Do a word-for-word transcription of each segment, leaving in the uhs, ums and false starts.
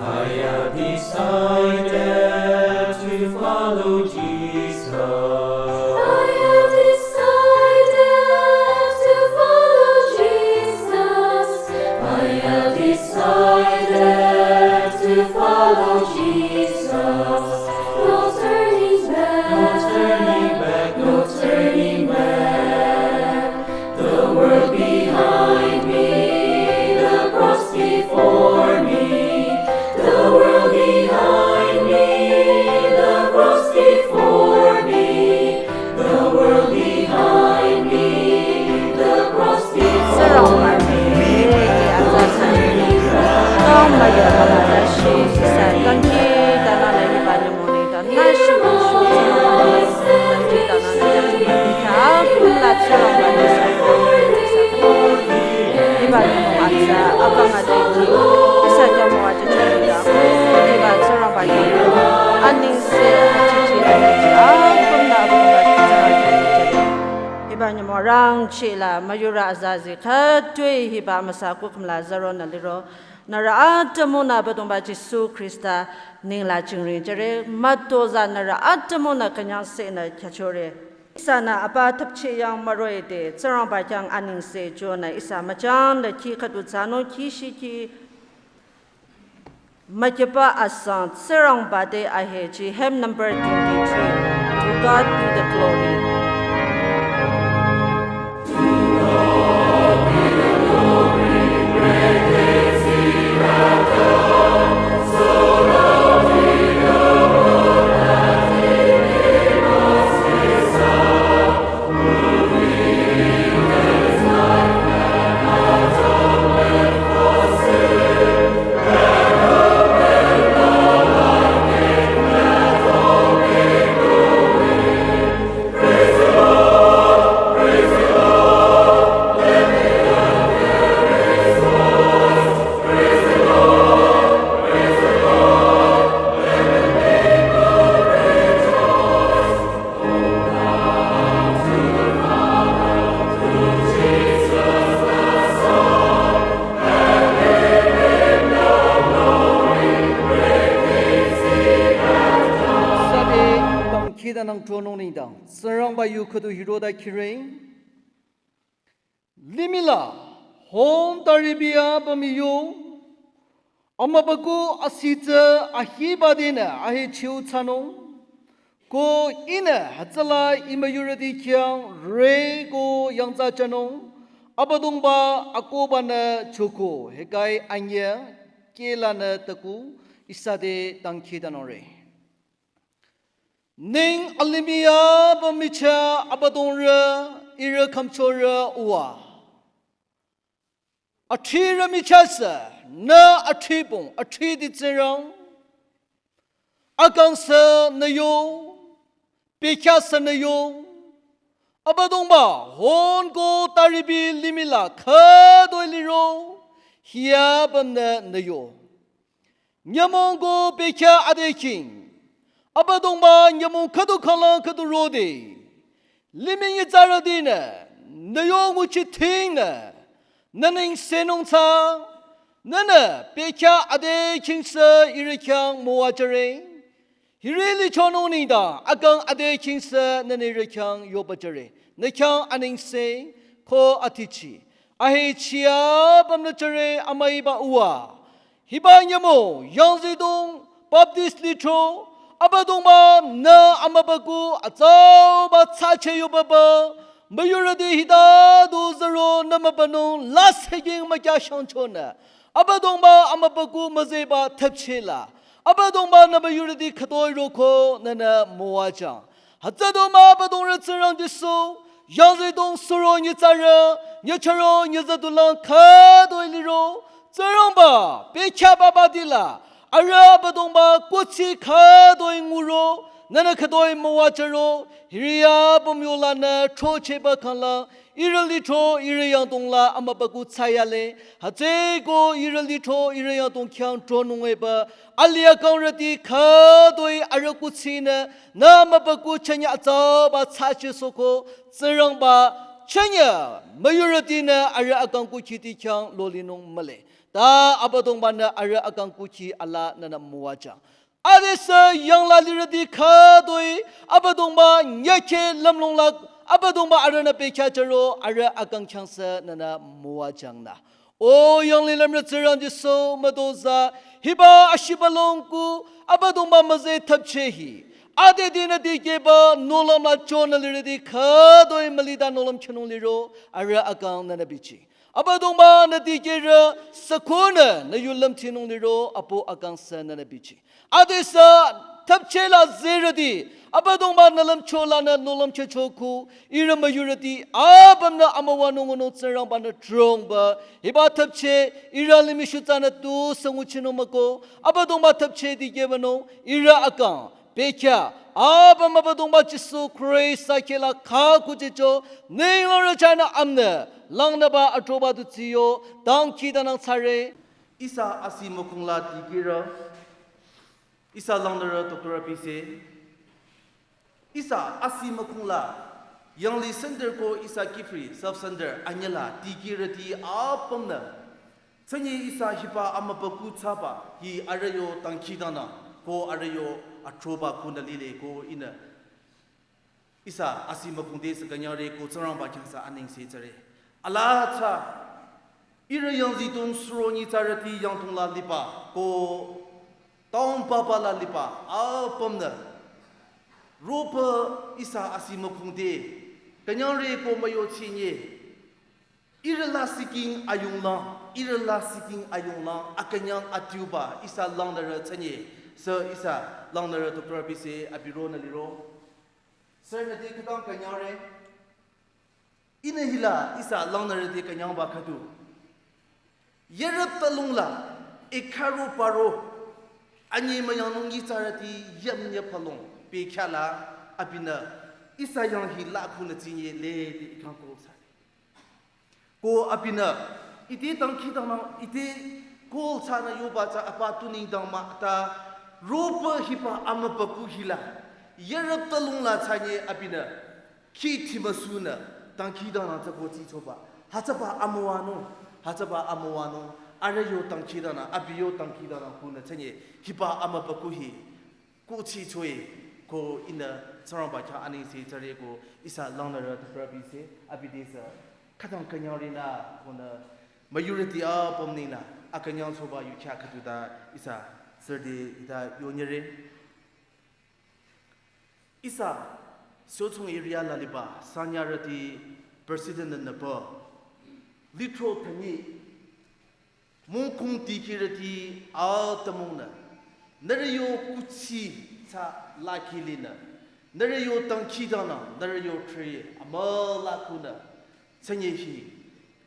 I have decided to follow Jesus. I have decided to follow Jesus. I have decided to follow Jesus. No turning back. No turning back. No turning back. The world behind me, the cross before me. The world behind me, the cross before me. The world behind me, the cross before me. Sürang mami, eh, eh, atsa sani. Kang maya mama dashi, isa, kang ki, dana la hiba nyamoni, dana shi, sho, sürang mami, kang ki, dana la hiba nyamoni, kang la sürang mami, isa, isa, hiba nyamoni, atsa, akang ade ki, isa, kya mo ade ki, hiba sürang mami, aning se, ade ki, ade ki, akang la, akang la, isa, hiba nyamoni, rangcheh la, müyurü azazi, khütoi hiba amüsa kukhum la zaro nü liro, nührü atümungnü Abüdongba Jisu Khrista nengla jingring jüre, mütozah nührü atümungnü künyangsehnü khyüchore. Ihsanü apa thapcheh yang müroide, Tsingrangba khyang anengse jonü ihsa müchangnü khi khüdu thsanung khi shikhi mükipa asang Tsingrangba te ahechi, hymn number twenty-three. To God be the glory. Sade dangkhidangnang tronung nengdang, Tsingrangba yu khüdu hiroda khire. Limih la, hon taribiya bamiyo, amübükuh asitsü ahiba denü ahechiu thsanung, ko ihnü hütsüla imüyurüti khyang re ko yangthsa jünung, Abüdongba akohbanü choko, Hegai anyüh, kehlanü taku, ihsa te dangkhidangnangre. Neng alimih ya bamichah Abüdongrü, ihrü khümchorü uwa. Athrirü michahsü, nü athribong, athriti Tsingrang. Akangse nü yo, bekhyahse nü yo. Abüdongba, hon ko taribi limih la khütoi liro, hiya bamnü nü yo. Nyümong ko bekhyah ade khing. Abüdongba nyümong khüdu khanglang khüdu rode. Limih nyitsarütinü, nü yo nguchi thingnü, nü nengsenung thsa, nünü bekhyah ade khingse ihrü khyang müwajüre. Hiri lichonung nengdang, akang ade khingse nünü ihrü khyang yobajüre. Nü khyang anengse, ko atichi. Ahechi ya bamnü jüre amüiba uwa. Hiba nyümong, yangzidong, Baptist lithro, Abüdongba nü amübükuh atsauba thsache yobaba, müyurüti hita du zaro nü mübünung la seging mükya shangchonü. Abüdongba amübükuh müzeba thapchela. Abüdongba nü müyurüti khütoi roko nünü müwajang. Hütsüdu mah Abüdongrü Tsingrang Jisu, yangzidong suro nyitsarü, nyicharo nyizüdulang khütoi liro, Tsingrangba, bekhyah baba dila, arüh Abüdongba kuthsi khütoi nguro, nünü khütoi müwajüro, hiri ya bamyolanü throchehba khanglang, ihrü lithro, ihrü yangdong la amübükuh thsayale. Hütsüeko ihrü lithro, ihrü yangdong khyang tronung eba. Alih akangrüti khütoi arüh kuthsinü, nü amübükuh chünye atsauba thsache soko, Tsingrangba chünye müyurütinü arüh akang kukhiti khyang lolinung mühle. Ta Abüdongba-nü arüh akang kukhi ala nünü müwajüng. Adesü yangla lirüti khütoi Abüdongba nyakhe lümlong la Abüdongba arühnü bekhyah jüro arüh akang khyang sü nünü müwajüng nü. O yanglilümrü Tsingrang Jisu mütozah hiba ashibülung kuh Abüdongba müzeh thapcheh hi. Ade dinü dikehba nohlüm la chonü lirüti khütoi mülita nohlüm khyünung liro arüh akang nünü bichi. Abüdongba-nü dikehrü sükonü nü yu lümthinung liro apu akang sü nünü bichi. Adesü thapcheh la zerüti Abüdongba-nü lümcho lanü nohlüm khyücho kuh ihrü müyurüti apümnü amüwanung ngunung Tsingrangba-nü trongba hiba thapcheh ihrü limih shutsanü tusü nguchinung mükoh Abüdongba thapcheh dikehbanung ihrü akang bekhyah apüm Abüdongba Jisu Khrista kehla khakhuchicho ninglang rüchanü amnü langnüba atroba du tsiyo dangkhidangnang thsare. Ihsa asi mükhung la dikehrü ihsa langnürü Doctor Abise ihsa asi mükhung la yangli center ko ihsa Kiphire sub center anyüla dikehrüti apümnü tsünye ihsa hiba amübükuh thsaba hi arüh yo dangkhidangnang ko arüh yo atroba kuhnü lile ko ihnü ihsa asi mükhung te sü künyangre ko Tsingrangba khyang sü anengse thsare. Ala thsa ihrü yangzidong suro nyitsarüti yangdong la liba ko town papa la liba apümnü ropü ihsa asi mükhung te künyangre ko müyochinye ihrü lasihking ayunglang ihrü lasihking ayunglang akünyang adiuba ihsa langnürü tsünye sü ihsa langnürü Doctor Abise abi ronü liro sürünü te khütang künyangre. Ihnü hila ihsa langnürü te künyangba khüdu yürüp talung la ekharo paro anyi müyangnung nyitsarüti yamnye phalong bekhyah la abinü ihsa yang hi la kuhnü tsinye lede ikhang ko thsare. Ko abinü ite dangkhidangnang ite ko thsanü yoba tsü apa tu nengdang mah ta ropü hiba amübükuh hila yürüp talung la thsanye abinü khi thimüsunü dangkhidangnang tsü ko tsichoba hütsüba amüwanung hütsüba amüwanung arüh yo dangkhidangnang abi yo dangkhidangnang kuhnü tsünye hiba amübükuh hi kuchichoi ko ihnü Tsingrangba khyang anengse thsare ko ihsa langnürü Doctor Abise abi te sü khütang künyangre nü konü müyurüti apüm nengla akünyang choba yu khyah khüdu ta ihsa sürüti hita yonyere. Ihsa Sochung area la liba sanyarüti president nü nüpü lithro thanyi mungkung dikehrüti atümungnü nührü yo kuchi thsa lakhilinü nührü yo dangkhidangnang nührü yo thre amüla kuhnü tsünye hi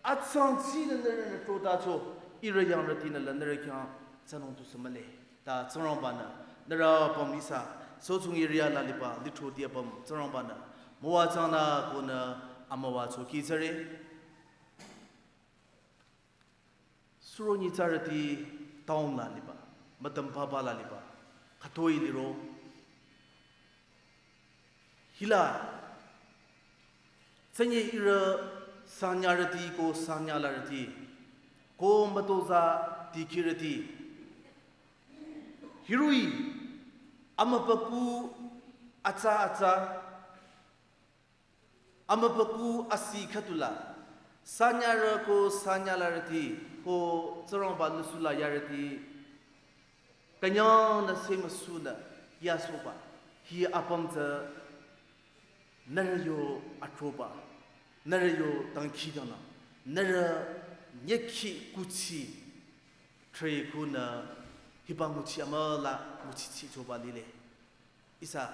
atsang tsinü nührünü trotacho ihrü yangrütinü la nührü khyang thsanung tusü mühle. Ta Tsingrangba-nü nührü apüm ihsa Sochung area la liba lithroti apüm Tsingrangba-nü müwajüng nü konü amüwa choki thsare. Suro nyitsarüti town la liba mütüm papa la liba khütoi liro hila tsünye ihrü sanyarüti ko sanyalarüti ko mütozah dikehrüti hiroh-i amübükuh atsa atsa amübükuh asi khüdu la sanyarü ko sanyalarüti ko Tsingrangba nüsula yarüti künyangnü semüsunü yasohba hi apüm tsü nührü yo atroba nührü yo dangkhidangnang nührü nyekhi kuchi thre kuhnü hiba nguchi amüla nguchichichoba lile. Ihsa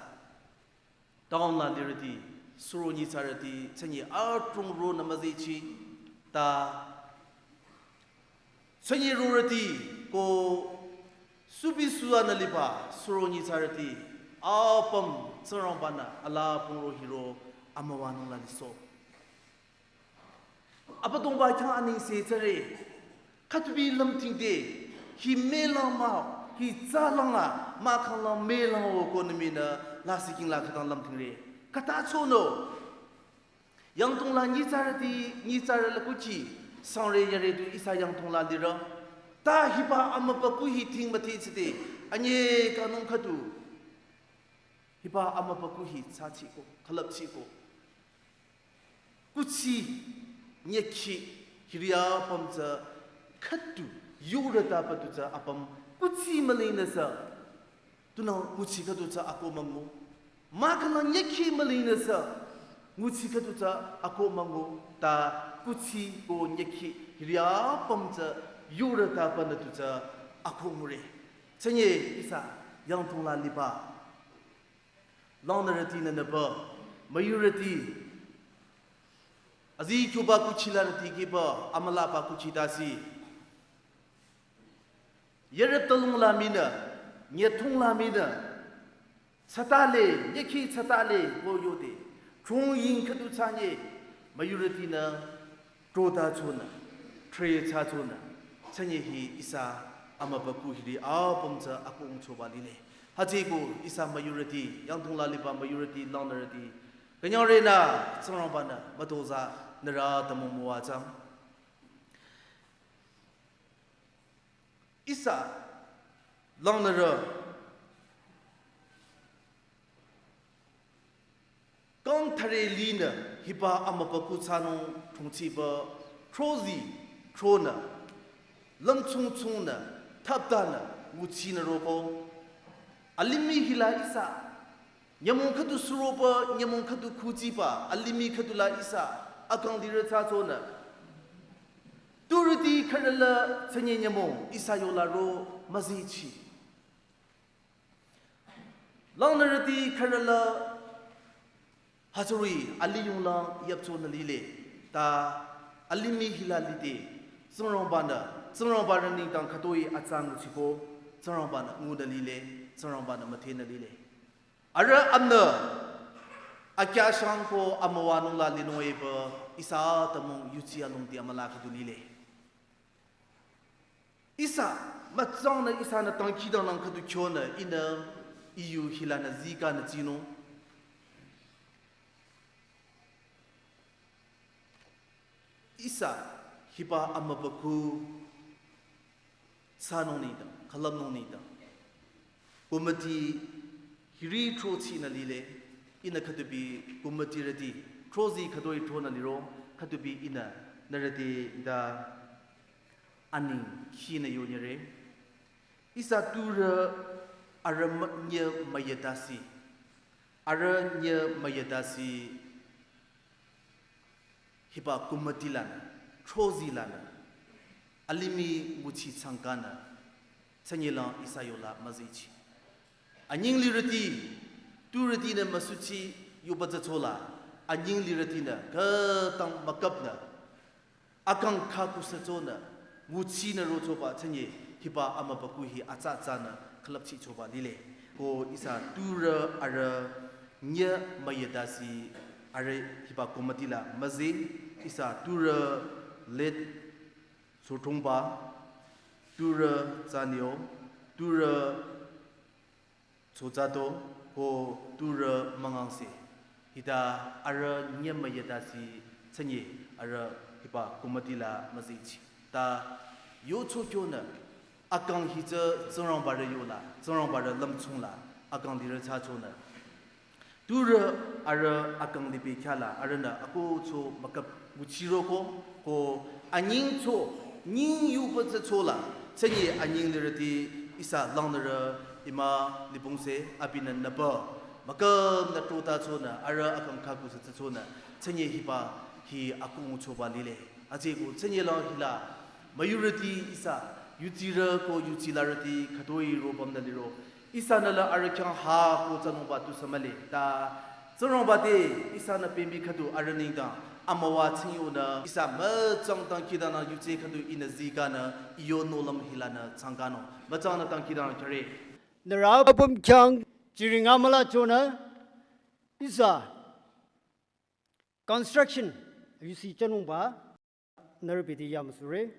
town la lirüti suro nyitsarüti tsünye adrong ronü müzehchi ta tsünye rorüti ko subi suanü liba suro nyitsarüti apüm Tsingrangba-nü alaa pungro hiro amüwanung la lisoh. Abüdongba khyang anengse thsare. Khütubi lümtingde hi mülang mah hi tsalang la mahkhang lang mülang o ko nüminü lasih king la khütang lümtingre. Khüta chonü yangdong la nyitsarüti nyitsarü la kuchi sangre yare du ihsa yangdong la lirü. Ta hiba amübükuh hi thing müthetside, anye kanung khüdu. Hiba amübükuh hi thsatsiko, külüptsiko. Kuthsi, nyükhi, hiri apüm tsü khüdu, yurütaba du tsü apüm, kuthsi mülingnüsü, tunüo nguchi khüdu tsü akoh müngu. Mahkhang nyükhi mülingnüsü, nguchi khüdu tsü akoh müngu, ta kuthsi ko nyükhi, hiri apüm tsü yurütabanü du tsü akoh ngure. Chünye ihsa yangthong la liba. Langnürütinü nüba, müyurüti. Azi kyuba kuchi larüti kiba, amülaba kuchi tasi. Yerep talung la minü, nyüthong la minü. Tsatale, nyükhi tsatale, ko yode. Chung ying khüdu thsanye, müyurütinü, trota chonü, tre thsa chonü, chünye hi ihsa amübükuh hiri apüm tsü akoh nguchoba lile. Hütsüko ihsa müyurüti, yangthong la liba müyurüti, langnürüti. Künyangrenü, Tsingrangbanü, mütozah, nührü atümung müwajang. Ihsa, langnürü, kang thüre linü hiba amübükuh thsanung thongchiba throzi thronü, lümchung chungnü, thaptanü, nguchinü roko. Alimih hila ihsa, nyümong khüdu suroba, nyümong khüdu khuchiba, alimih khüdu la ihsa, akang lirü thsachonü. Turüti khürüla chünye nyümong, ihsa yola ro müzichi. Langnürüti khürüla hütsüri aliyunglang yapchonü lile, ta alimih hila lide, Tsingrangbanü, Tsingrangbarü nengdang khütoi atsa nguchiko, Tsingrangbanü ngunü lile, Tsingrangbanü müdhenü lile. Arüh amnü, akyashang ko amüwanung la linung eba, ihsa atümung yuchi alongdi amüla khüdu lile. Ihsa, mütsangnü ihsanü dangkhidangnang khüdu kyonü ihnü, iyu hilanü zikanü tsinung. Ihsa, hiba amübükuh thsanung nengdang, külüpnung nengdang. Committee hiri throchinü lile, ihnü khüdupi committee rüti, throzi khütoi thronü liro, khüdupi ihnü, nührü te da aning khinü yonyere. Ihsa turü arüh mü-, nyü müyetasi. Arüh nyü müyetasi hiba committee lanü, throzi lanü, alimih nguchi tsangkanü, chünyelang ihsa yola müzichi. Anying lirüti, turütinü müsuchi yoba tsü chola, anying lirütinü, khütang müküpnü, akang khaku sü chonü, nguchinü rochoba chünye, hiba amübükuh hi atsa atsanü, külüpchichoba lile. Ko ihsa turü arüh nyü müyetasi arüh hiba committee la müzi, ihsa turü late Sothongba, turü Tsanyo, turü Tsotsato, ko turü Mangangse. Hita arüh nyü müyetasi chünye arüh hiba committee la müzichi. Ta yocho kyonü akang hi tsü Tsingrangbarü yola, Tsingrangbarü lümchung la, akang lirü thsachonü. Turü arüh akang lipi khyala arühnü akoh cho müküp nguchiroko, ko anying cho nying yuba tsü chola, chünye anying lirüti ihsa langnürü ima lipungse abinü nüba, müküpnü trota chonü, arüh akang khaku sü tsü chonü, chünye hiba hi akoh nguchoba lile. Hütsüko chünyelang hila, müyurüti ihsa, yuchirü ko yuchilarüti khütoi ro pümnü liro. Ihsanü la arüh khyang ha ko tsanungba tusü mühle. Ta, Tsingrangba te, ihsanü pembi khüdu arüh nengdang, amüwa tsingyonü, ihsa müchang dangkhidangnang yuchi khüdu ihnü zikanü, iyo nohlüm hilanü tsangkanung. Müchangnü dangkhidangnang khyare. Nührü apüm khyang, chiring amüla chonü, ihsa, construction, yusi chanungba, nührü bidi yamsure.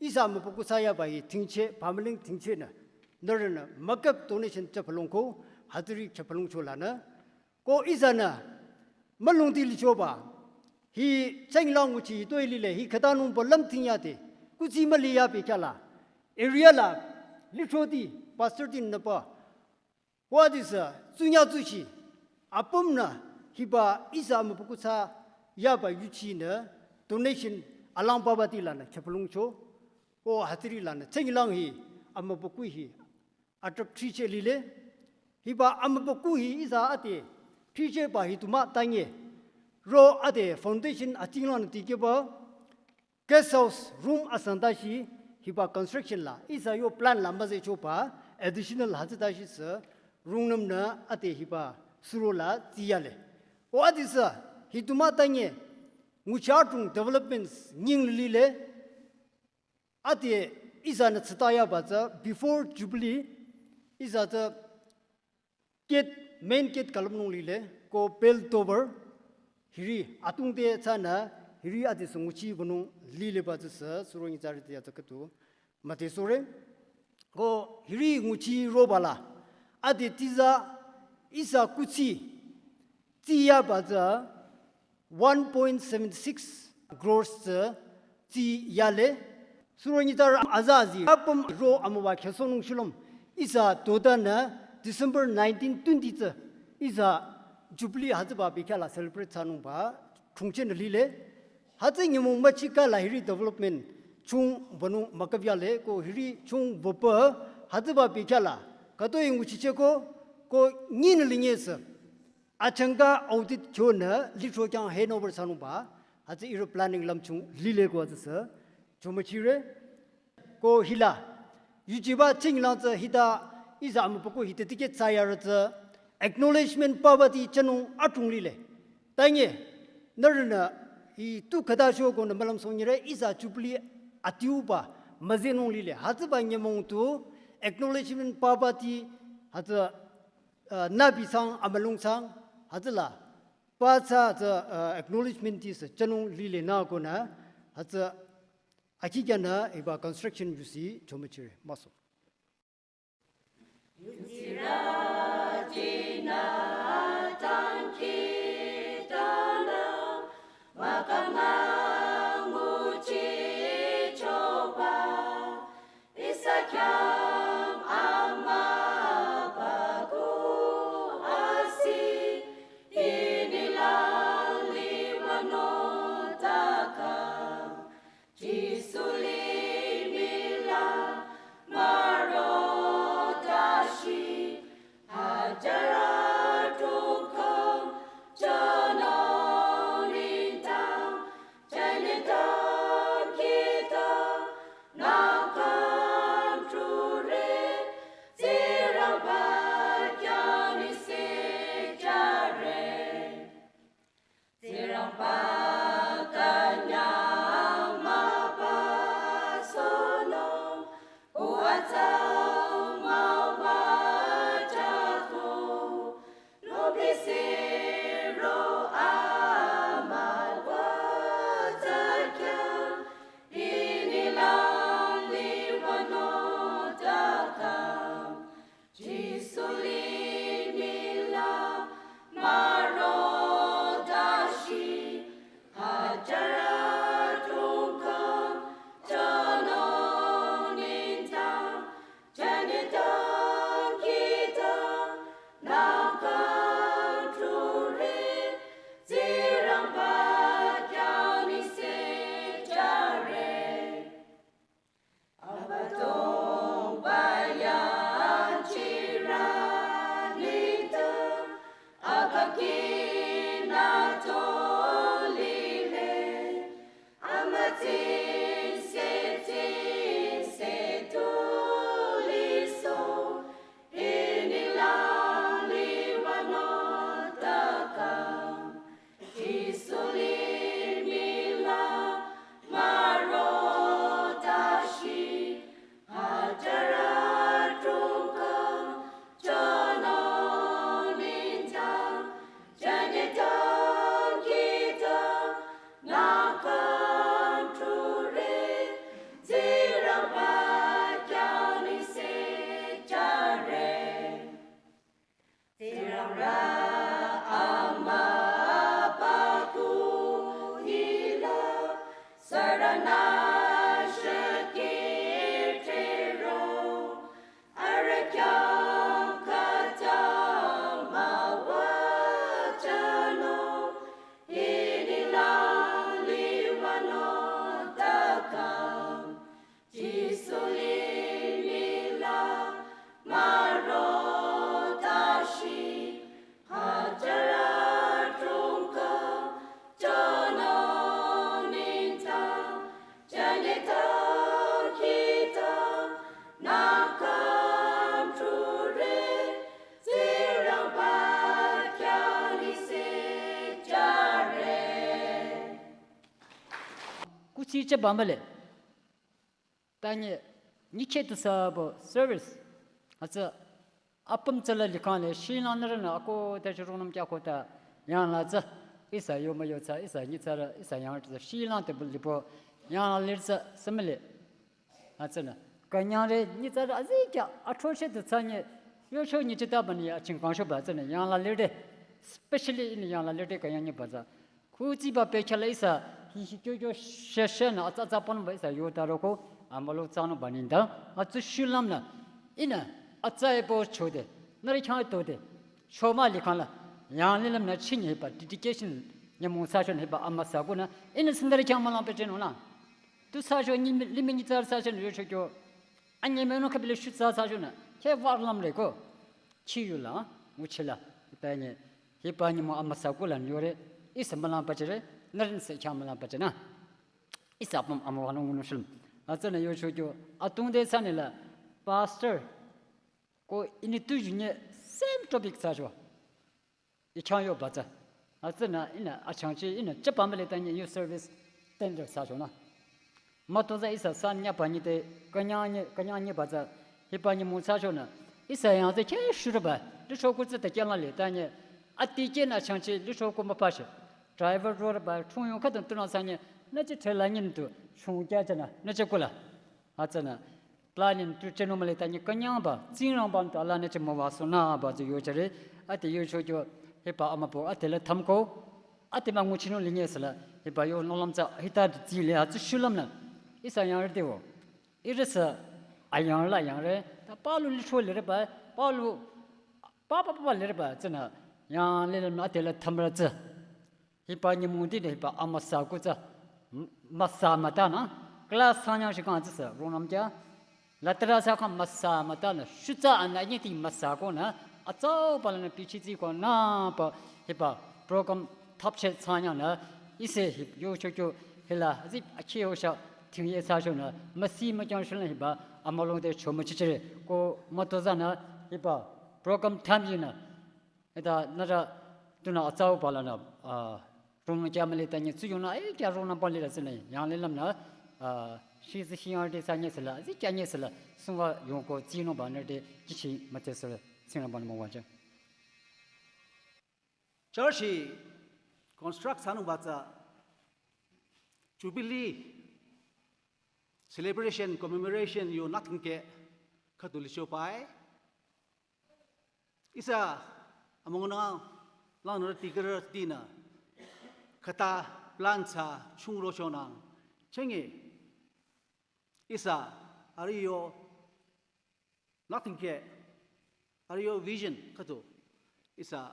Ihsa mübükuh thsayaba hi tingche, pamaling tingchenü. Nührünü müküp donation chapalongko, hatiri chapalongcholanü. Ko ihsanü, mülungdi lichoba. Hi chenglang nguchi toi lile, hi khütanungba lümting yade. Kuthsi müli yabi khyala. area la lithroti pastor tin nüpa. Ko adisü tsunya tsuchi apümnü hiba ihsa amübükuh thsa yaba yuchinü donation alang babati lanü khepülungcho. Ko hütsüri lanü tsengilang hi amübükuh hi atrap thriche lile. Hiba amübükuh hi ihsa ade thricheba hi tumah tanye. Ro ade foundation atsinglang tikehba guest house room asang tashi hiba construction la ihsa yo plan la müzehchoba additional hütsü tashi sü rungnümnü ade hiba suro la tsiyale. Ko adisü hi tumah tanye nguchi adrong developments nying lile. Ade ihsanü tsütayaba tsü before Jubilee ihsa tsü gate, main gate külüpnung lile, ko bell tower, hiri atungte thsanü, hiri adisü nguchi wünung lileba tsüsü, suro nyitsarüti ya tsü khüdu müdhesohre. Ko hiri nguchi roba la, ade tiza ihsa kuthsi, tsiyaba tsü, one point seven six crores tsü tsiyale. Suro nyitsarü aza azi apüm ro amüwa khesohnung shulüm ihsa todanü December nineteen twenty tsü ihsa Jubilee hütsüba bekhyah la celebrate thsanungba chungchenü lile. Hütsü nyümong müchikha la hiri development chung wünung müküp yale ko hiri chung wüpü hütsüba bekhyah la khütoi nguchicheko ko nyinü linyesü achangka audit kyonü lithro khyang handover thsanungba hütsü ihrü planning lümchung lile ko hütsüsü chomüchire. Ko hila yuchiba tsinglang tsü hita ihsa amübükuh hita tikeh tsayarü tsü acknowledgement babati thsanung adrong lile. Tanye nührünü hi tu khüta sho konü mülümsohnyire ihsa Jubilee adiuba müzehnung lile. Hütsüba nyümong tu acknowledgement babati hütsü uh, nübi thsang, amülung thsang, hütsüla, pa tsü, tsü, uh, acknowledgement ti sü thsanung lile nü konü, hütsü, akikyanü, hiba construction yusi, chomüchire, müso. Iche bamale. Tanye, nyiche tu sabo service. Atsa, apüm tsala likhang le, shilang nara na, ako ta churunam kya kota, yang la tsa, ihsa yo ma yo tsa, ihsa nyi tsa ra, ihsa yang tsa, shilang te bul lipo, yang la lir tsa, samale. Atsa na, kanyang re, nyi tsa ra, azi kya, atro she tu tsa nye, yo cho nyi chita bani, aching kang sho ba tsa na, yang la lir de, specially in yang la lir de, kanyang nyi ba tsa. Khuzi ba pekhala ihsa, hi hi kyo kyo she she na, atsa atsa pon ba ihsa yo ta ro ko, amalo tsa no ba ninda, atsu shulam na, ina, atsa e po cho de, nari khyang to de, cho ma likhang la, yang lilam na chin he ba, dedication, nya mong sa shon he ba, ama sa ko na, ina sindari khyang ma lang pe chen na. Tu sa shon ni, limi ni tsa sa shon yo cho kyo, anye me no ka bile shu tsa sa shon na, ke war lam re ko, chi yu la, mu chi la, ta nye, Hiba nyümong amüsa kulan yore, ihsa mülang pachire, narin se khyang mülang pachina. Ihsa apüm amüwanung ngunung shilüm. Atsana yocho kyo, atungde sanila, pastor, ko ini tu yunye, same topic sacho. I khyang yo bacha. Atsana ina achangchi ina chapamele tanye yo service tender sacho na. Matoza ihsa san nya pa nyi te, kanyang nyi, kanyang nyi baza, hiba nyümong sa shona. Ihsa yang ze khe shurba, lisho ku tse te kya la le, tanye, ati kye na changchi, lisho ku ma pa she. Driver ro ba, chung yong kha tong tu na sa nye, na che thela nyin tu, chung kya cha na, na che kula. Atsana, planning tu che no ma le tanye, kanyang ba, tsing rang ba tu ala na che mo wa so na ba zu yo che re, ati yo cho kyo, hiba ama po, ati la tham ko, ati ma ngu chi no li nye sala, hiba yo no lam tsa, hita tu tsi le, atsu shulam na. Ihsa yang re te wo. Irasa ayang la yang re, ta palu lisho le re ba, palu, pa pa pa le re ba, tsena, yang le le na te la tham ra tsa. Hiba nyümong di ne hiba amüsa ku tsa, m-, müsa mata na, class sanyang shi kang tsa sa, ronam kya, la tra sa kang müsa mata na, shu tsa ana nyi ti müsa ko na, atsau pa la na pichi tsi ko na, pa, hiba program thapche sanyang na, ise hib yo cho kyo, hila, zi, achi yo sha, ting ye sa sho na, müsi mükyang sho na hiba, amülong de cho müchichire, ko matoza na, hiba, program tham yi na, eta, nara, tuna atsau pa la na, ah, rung kya mali tanye, tsu yong na, eh, kya rung na pa li la sene, yang le lam na, ah, shi zi shi yang de sa nye sela, zi kya nye sela, sungwa yong ko tsi no ba na de, ji chi ma te sela, sing la ba na mo wa ja. Church hi construct sanung ba tsa, Jubilee celebration, commemoration yo nothing ke, khatu li cho pai. Ihsa, among na, lang na ti kere ti na, khata plan sa, chung ro cho nang, chenge, ihsa, ari yo, nothing ke, ari yo vision, khatu, ihsa,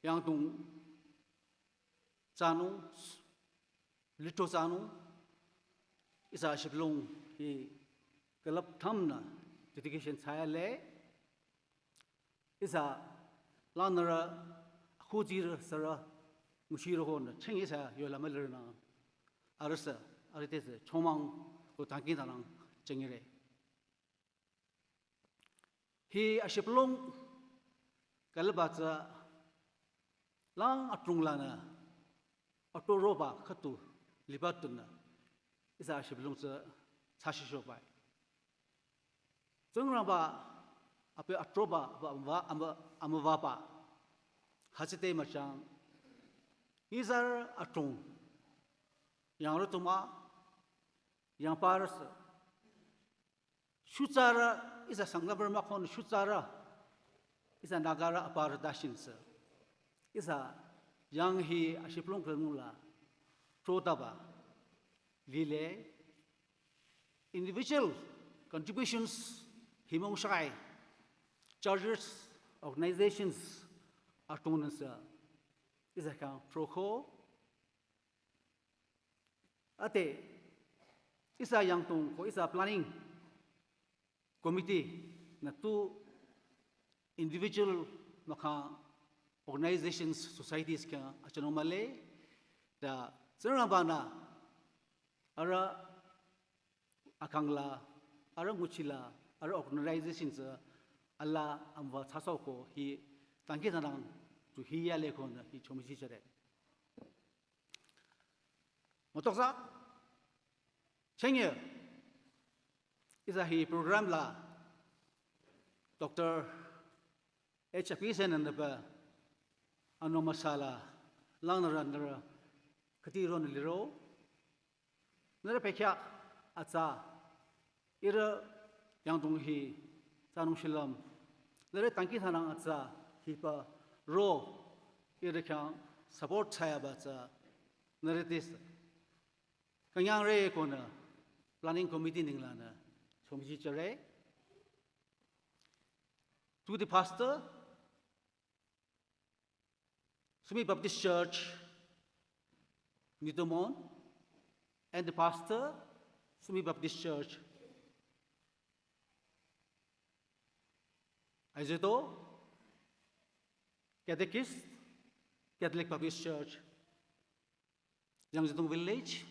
yang tung, tsanung, litro tsanung, ihsa shiplong hi kalap tham na dedication saya le, ihsa lanara khujir sara mushiro hon cheng ihsa yo lama lir na, arasa, arite se, chomang, ko tangki tanang, chengire. Hi ashiplong kalaba tsa lang atrung lana, atoroba khatu liba tuna, ihsa ashiplong tsa tsashi shobai. Tsingrangba, ape atroba, ba, ba, ama, amavaba. Hachite machang, nizar atrung, yang rutuma, yang paras, shutsara, ihsa sanglabar makon shutsara, ihsa nagara apar dashin se. Ihsa yang hi ashiplong krenula, trotaba, lile, individual contributions, himong shai, churches, organizations, atonansa, ihsa kang troko, ate, ihsa yang tong ko ihsa planning committee na tu individual maka organizations, societies ka achano male, da Tsingrangba na ara akang la, ara nguchi la, ara organizations ala amwa tsasao ko hi tangki tanang tu hi ya le ko na hi chomichi chare. Mütoksa, chenye, ihsa hi program la, Doctor H Apise-nü nüba, anü müsala, langnürü nührü, khüti ronü liro, nührü pekya, atsa, ihrü yangdong hi, tsanung shilüm, nührü tangki thanang atsa, hiba, ro, ihrü khyang support thsayaba tsü, nührü tis. Künyangre konü, planning committee ninglanü, chomji chare. To the pastor, Sumi Baptist Church, Nidomon, and the pastor, Sumi Baptist Church, Aizeto, Catechist, Catholic Baptist Church, Yangzedong Village.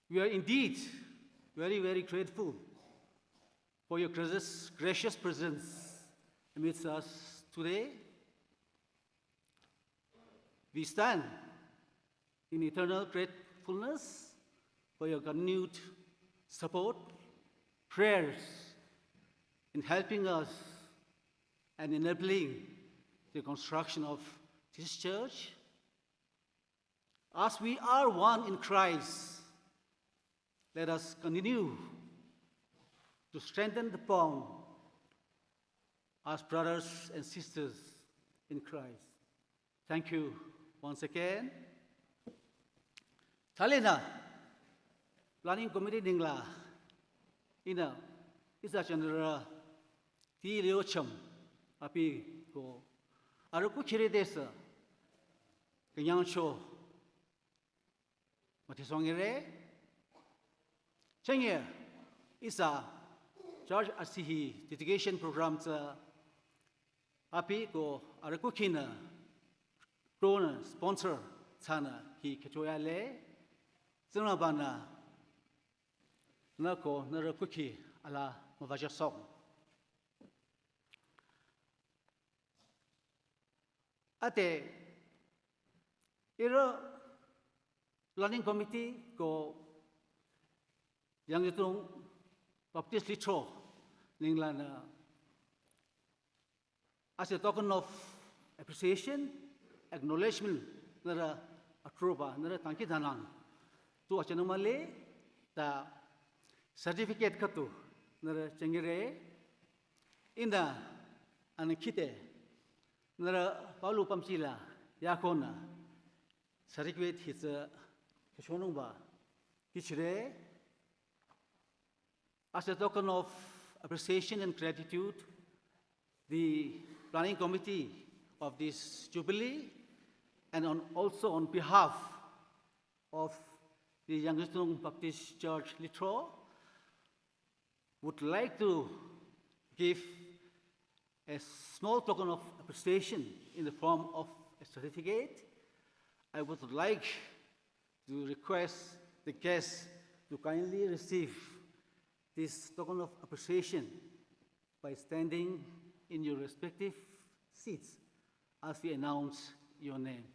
We are indeed very, very grateful for your gracious, gracious presence amidst us today. We stand in eternal gratefulness for your continued support, prayers in helping us and enabling the construction of this church. As we are one in Christ, let us continue to strengthen the bond as brothers and sisters in Christ. Thank you once again. Thalinü, planning committee ningla, ihnü, ihsa general, ti lio cham, api ko, arüh kukhire desa, künyangcho, müthisongire, chenye, ihsa, church asi hi dedication program tsü, api ko arüh kukhinü, donor, sponsor, thsanü hi khechoyale, Tsingrangbanü, nü ko nührü kukhi ala müwajüsoh. Ate, ihrü planning committee ko Yangzedong Baptist Lithro ninglanü, as a token of appreciation, acknowledgement, nührü atroba, nührü tangki danang. Tu achanamale, ta certificate khüdu, nührü chengire, ihnü anü khite, nührü palu pamchila, yakonü, certificate hi tsü, kashonungba, kichire, as a token of appreciation and gratitude, the planning committee of this jubilee, and on, also on behalf of the Yangzedong Baptist Church Lithro, would like to give a small token of appreciation in the form of a certificate. I would like to request the guests to kindly receive this token of appreciation by standing in your respective seats as we announce your name.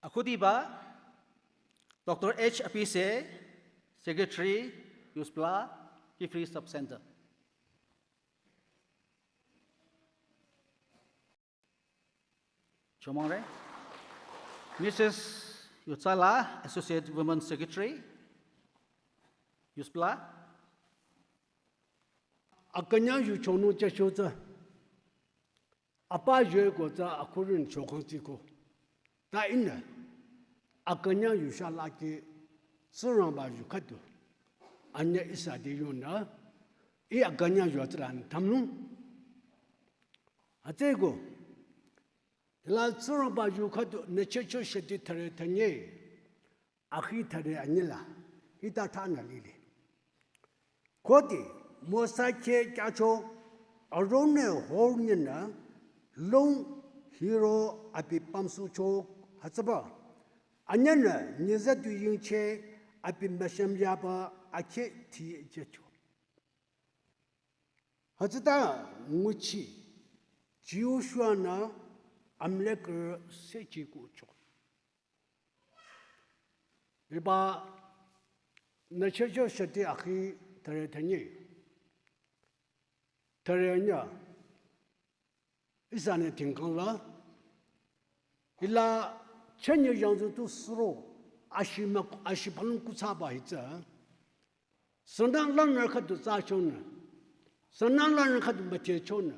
Akhudiba, Doctor H Apise, Secretary, Yuspla, Kiphire Sub-Center. Chomangre. Missus Yutsala, Associate Women Secretary, Yuspla. Akünyang yu chonung chasho tsü. Apa yue ko tsü akhürü-nü chokang tsiko. Ta ihnü, akünyang yu shalaki Tsingrangba yu khüdu. Anyüh ihsa te yonü, ih akünyang yu atsüla nü tamnung. Atsüko, hila Tsingrangba yu khüdu nü checho sheti thare thanye. Akhi thare anyila, hita thana lili. Khode, Mosa khe kyacho, Aron-nü Hur nyinü, lung hiro abi pamsucho hütsüba. Anyünü, nyizatu yingche, abi müshem yaba, akhe ti jecho. Hütsüta nguchi, Joshua-nü, Amalek-rü sechi kucho. Hiba nü checho shati akhi thare thanye. Thare anya. Ihsanü tingkang la. Hila chenye yangzu tu suro. Ashi ma, ashi palung kutsaba hitsü. Sünü langnürü khüdu tsachonü. Sünü langnürü khüdu müthechonü.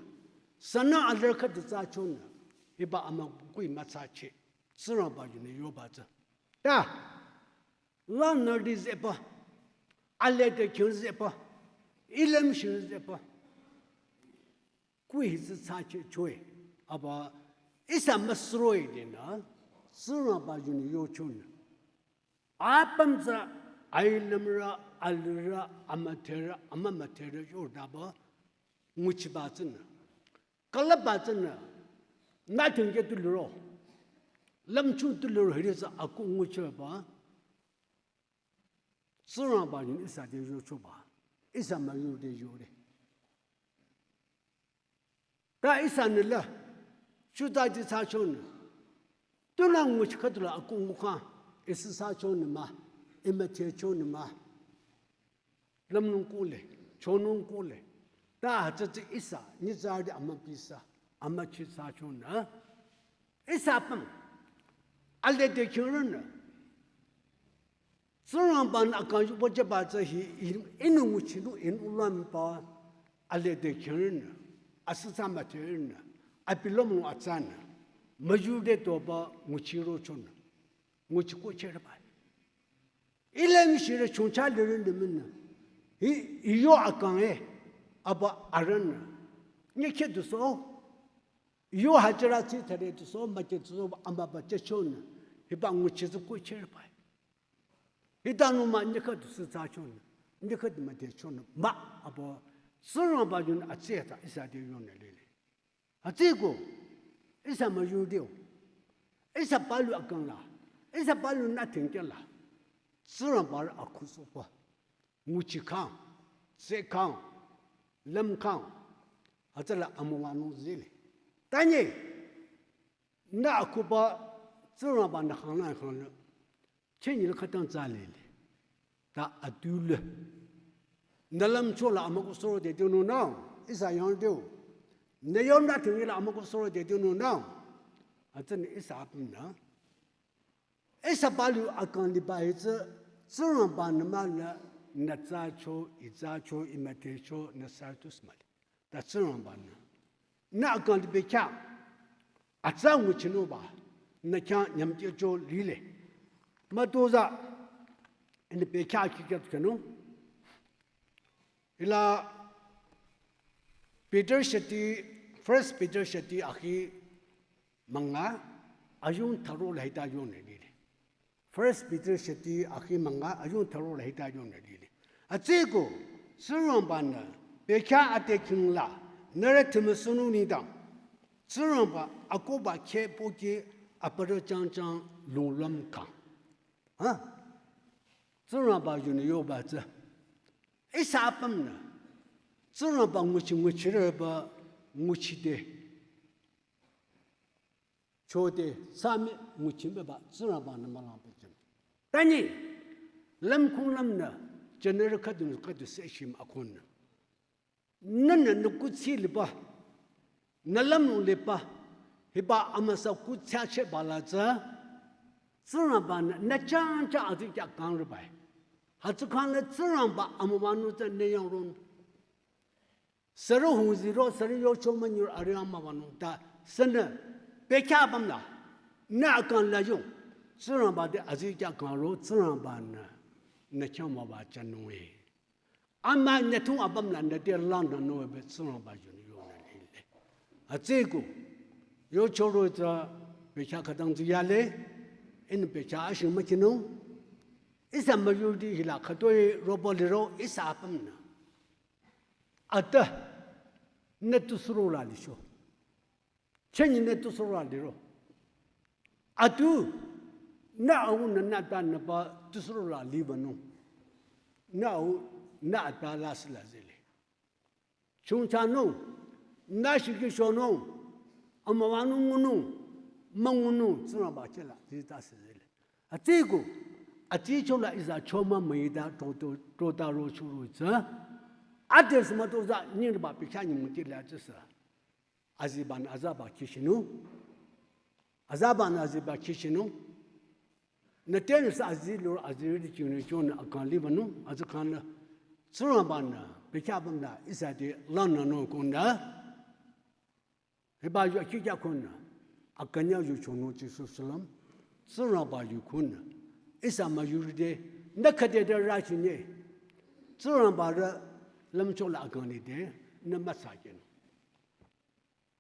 Sünü alürü khüdu tsachonü. Hiba amükhui mütsachi. Tsingrangba yunü yoba tsü. Ta. Langnürüti zehpü. Alede khyang zehpü. Ilemshi zehpü. Kuh hi tsü tsachehcho-i. Aba ihsa müsuro-i dinü. Tsingrangba yunü yochonü. Apüm tsü ailümrü, alürü, amüdherü, amümüdherü yodaba nguchiba tsünü. Külüpba tsünü. Nü tingke tu liro. Lümchu tu liro hiri tsü aku nguchiba. Tsingrangba yunü ihsa te yochoba. Ihsa müyurü te yore. Ta ihsanü la, chuta ji tsachonü. Tunü nguchi khüdula aku ngukhang, isi tsachonü mah, imüthechonü mah. Lümnung kuhle, chonung kuhle. Ta hütsütsü ihsa, nyitsarüti amüpisa, amüchi tsachonü. Ihsa apüm, alede khyang rünü. Tsingrangbanü akang yu bojaba tsü hi, hi, inu nguchinung inu lampa, alede khyang rünü, asütsa mütherinü, abi lümnung atsanü, müyurü te toba nguchirochonü, nguchi kuchireba. Ilemshirü chungcha lirünü münü, hi, iyo akang e, aba arünü, nyekhe duso, iyo hajira tsi thare duso, make duso, amüba chechonü, hiba nguchi zu kuchireba. Hitanü mah nyekha du sü tsachonü, nyekha du müdhechonü, mah abo Tsingrangba yunü atsüta ihsa te yonü lile. Atsüko, ihsa müyurü te-o, ihsa palu akang la, ihsa palu nü tingke la, Tsingrangba rü akhusohba, nguchi khang, tse khang, lüm khang, hütsüla amüwanung zile. Tanye, nü akhuba Tsingrangbanü khangnü khangnü, chenyi la khütang tsa lile. Ta atulü. Nü lümcho la amükusoro te tunungnang, ihsa yang te-o. Nü yonü tingke la amükusoro te tunungnang. Hütsünü ihsa apümnü. Ihsa palu akang liba hi tsü, Tsingrangbanü mah la, nü tsacho, i tsacho, i müdhecho, nü sartus mah li. Ta Tsingrangbanü. Nü akang libe khyang. Atsa nguchinungba. Nü khyang nyümkehcho lile. Mütozah. Ini be khyang kikya tukhenung. Hila Peter shati, First Peter shati akhi münga, ayung tharo la hita yonü lile. First Peter shati akhi münga, ayung tharo la hita yonü lile. Atsüko, Tsingrangbanü, bekhyah ate khingla, nührü tümüsünung nengdang, Tsingrangba akohba kheh pohki aparü changchang lunglüm kang. Ha? Tsingrangba yunü yoba tsü. Ihsa apümnü. Tsingrangba nguchi nguchireba nguchide. Chode sami nguchimbeba Tsingrangbanü mülangpehjüm. Tanye, lümkhung lümnü, jünirü khüdunü khüdu seshim akhunü. Nünü nü kuthsi liba, nü lümnung liba, hiba amüsa kuthsi chehba la tsü, Tsingrangbanü nü changchang azikyah kangrebai. Hütsü khangnü Tsingrangba amüwanung tsü nü yangron. Sürü hungziro, sürü yocho münyirü arüh amüwanung ta, sünü, bekhyah apümla, nü akang la yung, Tsingrangba te azikyah kangro, Tsingrangbanü, nü khyang müwajünung e. Ama nyüthung apümnü nüte langnü nobe Tsingrangba yunü yonü lile. Atsüko, yochoro tsü bekhyah khütang tsü yale, ini bekhyah ashing mükinung, ihsa müyurüti hila khütoi robo liro ihsa apümnü. Ata, nü tusuro la licho. Chenyi nü tusuro la liro. Atu, nü au nü nü ta nü pa tusuro la libanung. Nü au, nü ata la sila zile. Chungchanung, nü shikishonung, amüwanung ngunung, müngunung, Tsingrangba chela, zita sila zile. Atsüko, Ati chola ihsa choma müita to to to ta ro churu tsü. Ade sma to za ni ba picha ni muti la tsü sa. Aziba nü azaba kishinu. Azaba nü aziba kishinu. Nü tenü sa azi lo aziri chunu chunu akang liba nu. Azi kang la. Tsingrangba nü picha bam la ihsa te lan nü no kunda. Hiba yu akikya khunü, akanya yu chonu Jisu salam, Tsingrangba yu khunü, ihsa müyurü te, nü khüde de rachinye, Tsingrangba rü lümcho la akang lide, nü mütsakinü,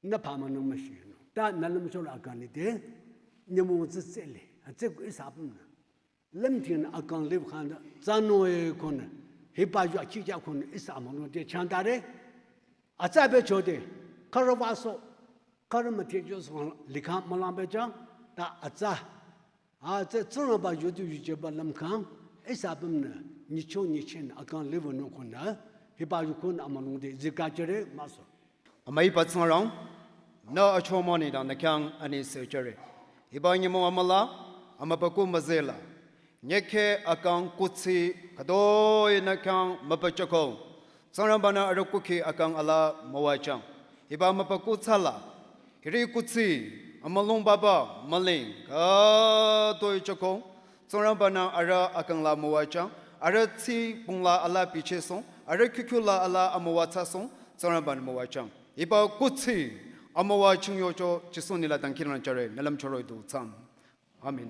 nü pama nü müshinü, ta nü lümcho la akang lide, nyümong tsitsele, atsik ihsa pümnü. Lümthin akang lip khan tsano e khunü, hiba yu akikya khunü ihsa mano te chantare, atsa be chode, khara vaso, khara müthe jo so likha malam be cha, ta atsa, atsa Tsingrangba yu tu yu jeba lüm khan, ihsa pümnü, nyicho nyichin akang lip no khunü, hiba yu khunü amalung de zika chere maso. Amüiba Tsingrang, nü achomoni dang nü khyang ani sejüre. Hiba nyümong amüla, amübükuh müzela. Nyekhe akang kuthsi khütoi nü khyang mübüchako. Tsingrangba nü arüh kukhi akang ala müwajang. Hiba mübükuh tsüla. Hiri kuthsi, amülung baba, müling, khütoi chako. Tsingrangba nü arüh akang la müwajang, arüh tsi pung la ala bichesong, arüh kukhu la ala amüwa tsasong, Tsingrangba nü müwajang. Hiba kuthsi, amüwa chingyocho, Jisu nila dangkhilang jüre, nü lümchoro du tsang. Amen.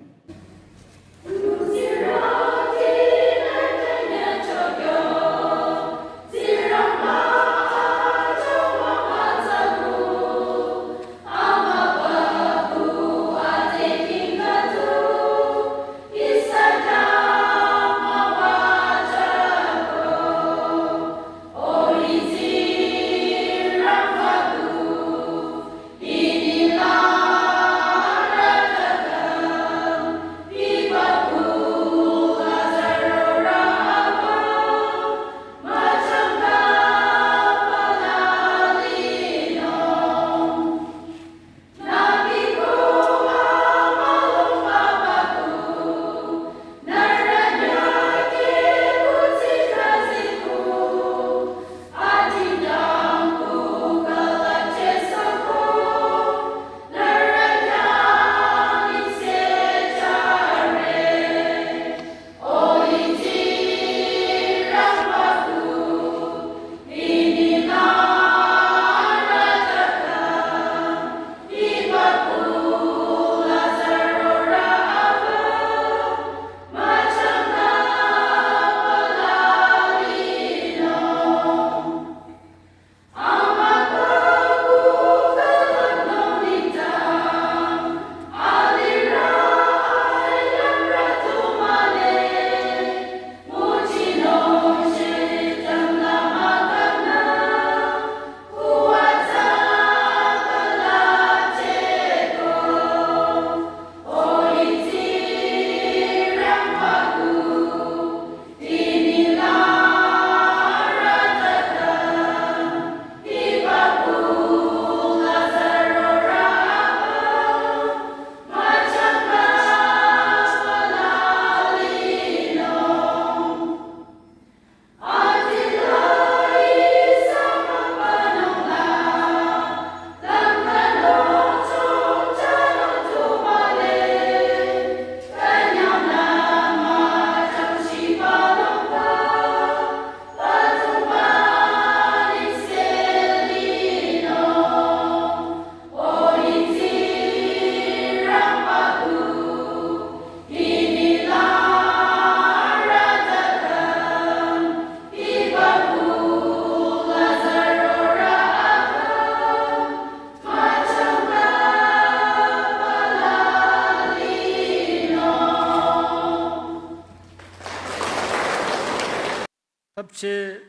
Thapche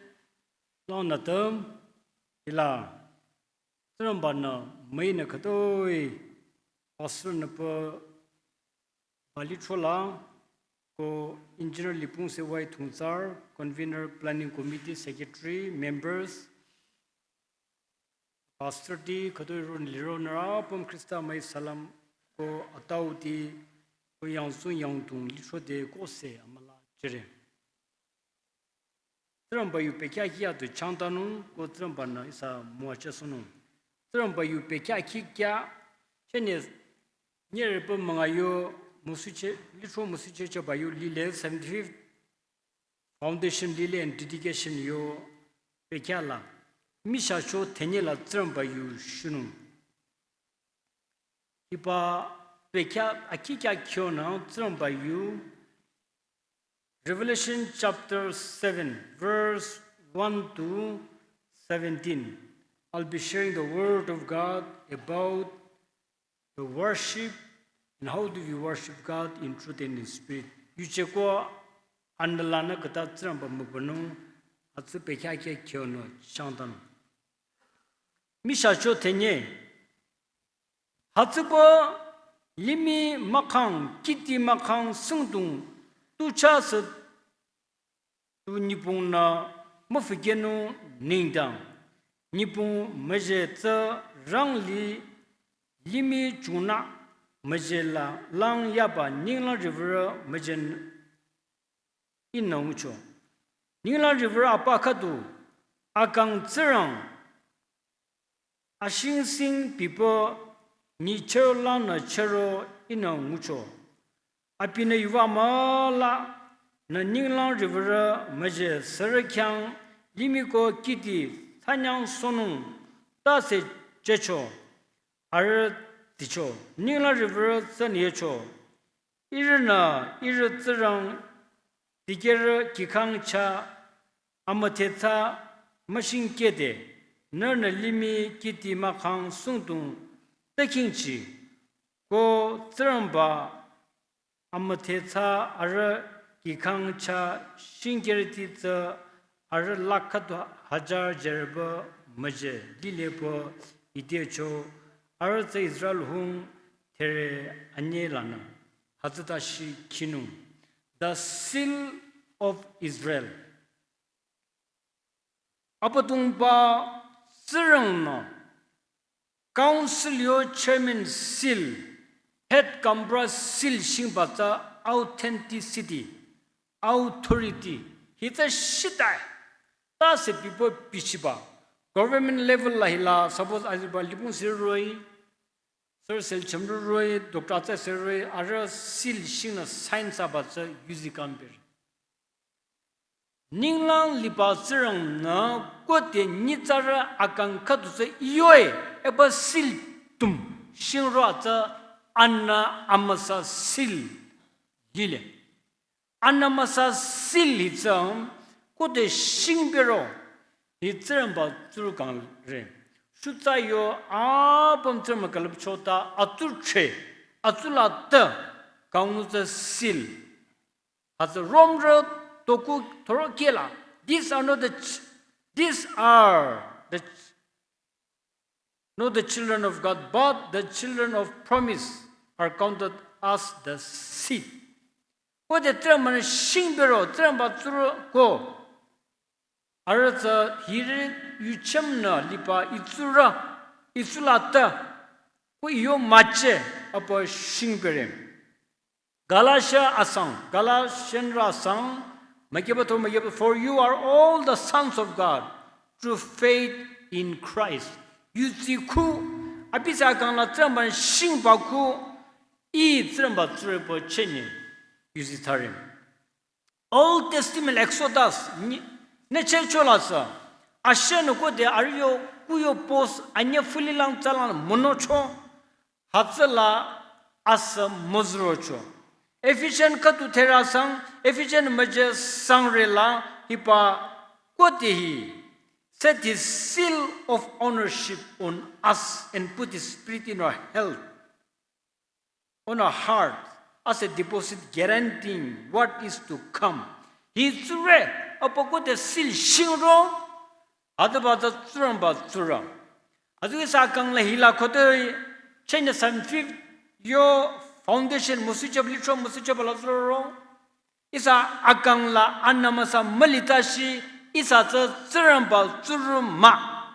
longnatüm ila Tsingrangba nü müinü khütoi pastor nü pü bali chola ko engineer Lipung Sewai Thungtsar, convener planning committee, secretary, members, pastor ti khütoi ron liro nüra püm Khrista müi salam ko atau ti ko yangzung yangdong lithro de kose amüla jüre. Tsingrangba yu pekya kya tu changtanung ko Tsingrangba-nü ihsa müwajüsohnung. Tsingrangba yu pekya kya, chene nyerepü münga yo müsuche, lithro müsuche chaba yu lile seventy-fifth foundation lile and dedication yo pekya la. Michahcho tenye la Tsingrangba yu shunung. Hiba pekya akikya kyonü Tsingrangba yu Revelation chapter seven, verse one to seventeen. I'll be sharing the word of God about the worship and how do we worship God in truth and in spirit. Yuje ko andalanü kata Tsingrangba mübünung, hütsü pekya kya kyonü changtan. Michahcho tenye. Hütsüpü limih mahkhang, kihdi mahkhang singdong tu chasü tu nyipung nü müfikehnung nengdang. Nyipung müje tsü rangli limih chungnü müje la lang yaba ninglang riwürü müje ihnü ngucho. Ninglang riwürü apa khüdu akang Tsingrang ashingsing pipü nyichehro langnü chehro ihnü ngucho. Abinü yuva mülanü ninglang riwürü müje sürü khyang limih ko kihdi thsanyangsohnung tase jücho. Arüh ticho, ninglang riwürü tsü nyecho. Ihrünü, ihrü Tsingrang dikehrü kihkhang chah amüdhethsa müshingkehde, nührünü limih kihdi mahkhang singdong tükhingchi, ko Tsingrangba amüdhethsa arüh kihkhang chah shingkehrüti tsü arüh lakh khüdu hajar jürüba müje lile pü ite cho arüh tsü Israel hung tere anyelanü. Hütsüta shi khinung. The seal of Israel. Abüdongba Tsingrang-nü Council yo chairman seal, head gaonbura seal shingba tsü authenticity, authority, hitsü shitai. Tase pipü bichiba. Government level la hila, suppose aziba lipung siroi, sir sel chamruroi, doctor tsü siroi, arüh seal shingnü sign thsaba tsü yuzi kanbir. Ninglang liba Tsingrang-nü khode nyitsarü akang khüdu tsü yoe, eba seal tum shingro tsü anü amüsa seal lile. Anü amüsa seal hi tsü khode shingpero hi Tsingrangba tsurü kangre. Shutsa yo apüm Tsingrangba külüpcho ta atsurü che, atsurü la ta kangnü tsü seal. Hütsü Romrü toku thoro kela. These are not the ch-, these are the ch-, not the children of God, but the children of promise are counted as the seed. Khode Tsingrangba-nü shingpero, Tsingrangba tsurü ko. Arüh tsü hiri yuchümnü liba itsurü, itsurü la ta, ko iyo müche apa shingpere. Galatia asang, Galatianrü asang, mükeba to mükeba, for you are all the sons of God through faith in Christ. Yuzi khu, abi tsü akang la Tsingrangba shingba khu, ih Tsingrangba tsurü pü chenye, yuzi tharim. Old Testament Exodus, ni, ne che chola sa. Ashe no khode arüh yo, ku yo post, anye fuli lang tsalang mono cho. Hütsüla asa mozro cho. Ephesian khüdu thera sang, Ephesian müje sangre la, hiba khode hi. Set his seal of ownership on us and put his spirit in our health. On our heart as a deposit guaranteeing what is to come. Hi tsurü, apa khode seal shingro, hütsüba tsü Tsingrangba tsurü. Hütsü ihsa akang la hila khode, chenye seven fifth, yo foundation müsucheba lithro müsucheba la tsurü. Ihsa akang la anü amüsa mülita shi, ihsa tsü Tsingrangba tsurü mah.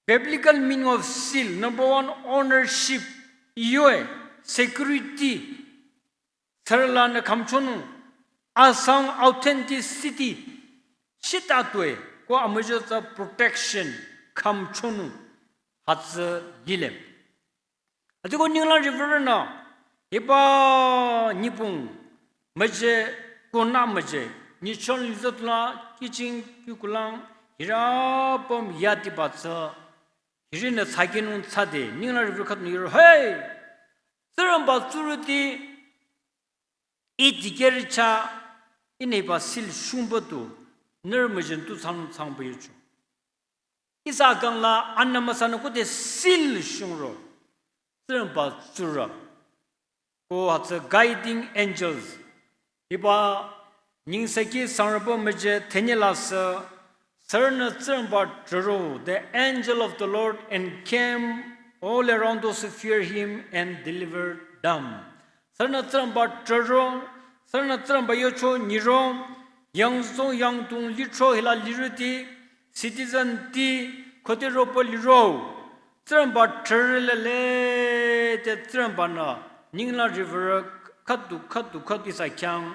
Biblical meaning of seal, number one, ownership. Iyoe, security, sürülanü khümchonung, asang authenticity, shita tue, ko amüjü tsü protection, khümchonung, hütsü lile. Hütsüko ninglang riwürünü, hiba nyipung, müje, ko nü müje, nyichon lizatla, kiching, kikulang, hirü apüm yatiba tsü, hirinü thsakinung thsade, ninglang riwürü khüdunü yoro, hey! Tsingrangba tsurüti, ih dikehrü chah, ihnü hiba seal shungba tu, nührü müjing tu thsanung thsangba yocho. Ihsa kangla Anbü Amüsanü khode seal shungro. Tsingrangba tsurü. Ko hütsü guiding angels. Hiba nyingsaki sangrüba müje tenyi la sü, sürünü Tsingrangba trüro, the angel of the Lord encamp all around those who fear him and deliver them. Sürünü Tsingrangba trüro, sürünü Tsingrangba yocho nyiro, yangzong yangdong licho hila lirüti, citizen ti, khode ropo liro. Tsingrangba trürü lile te Tsingrangbanü, ninglang riwürü khüdu khüdu khüdu ihsa khyang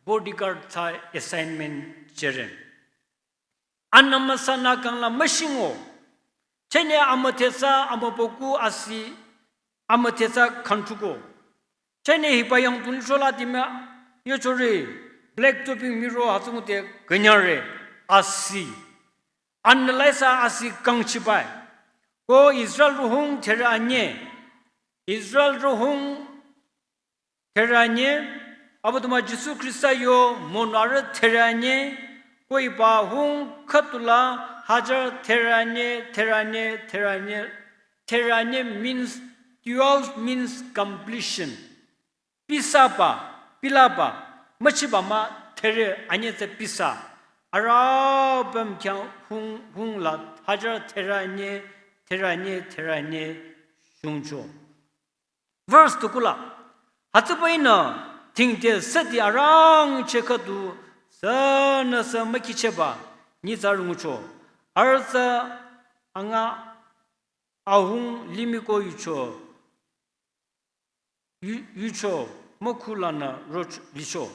bodyguard thsa assignment jüre. Anbü Amüsanü kangla müshingo. Chene amüdhethsa amübükuh asi amüdhethsa khangthuko. Chene hiba yangdong lichola dime yochore black topping miro hütsü ngude künyangre asi. Anbü la ihsa asi kangchibai. Ko Israelrü hung therü anye. Israelrü hung therü anye, Abüdongba Jisu Khrista yo monarü therü anye, ko hiba hung khüdula hajar therü anye, therü anye, therü anye, therü anye means, twelve means completion. Pisaba, pilaba, müchiba mah therü anye tsü pisa. Arüh apüm khyang hung, hungla hajar therü anye, therü anye, therü anye shungcho. Verse tukula. Hütsüba ihnü tingte süti arangcheh khüdu sünüsü mükichehba nyitsarü ngucho. Arüh tsü anga ahung limih ko yucho. Yu-, yucho, mükhulanü roch-, licho.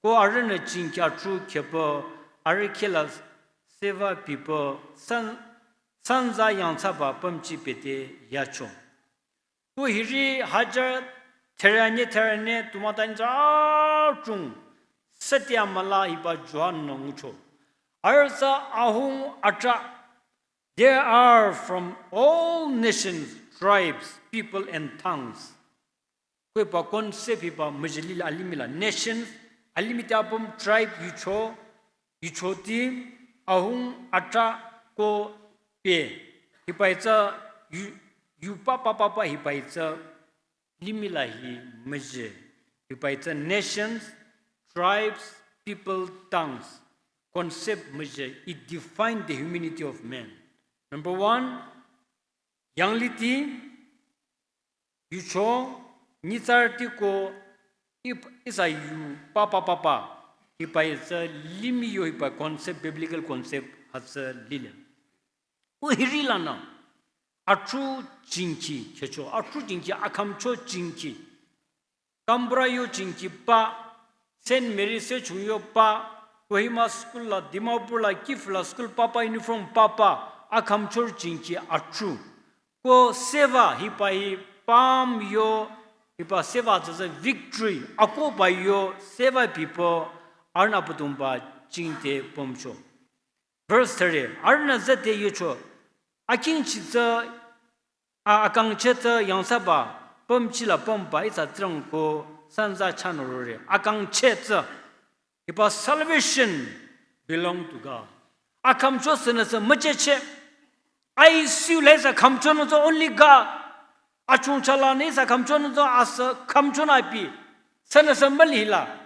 Ko arühnü jingkya tru khepü, arüh khehla seva pipü, san-, sanza yangthsaba pümji pete yacho. Ko hiri hajar therü anye therü anye tu mütanyi tsü achung, süti amüla hiba Johan-nü ngucho. Arüh tsü ahung atrah, they are from all nations, tribes, people and tongues. Ko hiba concept hiba müjilila alimihla nations, alimih te apüm tribe yucho, yuchoti, ahung atrah ko pe. Hiba hi tsü yu, yu papa papa hiba hi tsü limihla hi müje. Hiba hi tsü nations, tribes, people, tongues. Concept müje, it defined the humanity of man. Number one, yangliti, yucho, nyitsarüti ko ip-, ihsa yu papa papa. Hiba hi tsü limih yo hiba concept, biblical concept hütsü lile. Ko hirilanü, atru jingki khehcho, atru jingki akhümcho jingki. Gaonbura yo jingki pa, Saint Mary Sechung yo pa, Kohima school la, Dimapur la, KIF la school papa, uniform papa, akhümchor jingki atru. Ko seva hiba hi pam yo, hiba seva tsü tsü victory, akohba yo, seva pipü, arühnü Abüdongba jingte pümcho. Verse thirty, arühnü züde yucho, akingchi tsü, a, akangcheh tsü yangthsaba, pümjila pümba ihsa Tsingrang ko sanza chahnü rore. Akangcheh tsü, hiba salvation belong to God. Akhümcho sünüsü müchehcheh. I C U la ihsa khümchonung tsü only God. Achungcha lanü ihsa khümchonung tsü asü khümchonung abi. Sünüsü mülila.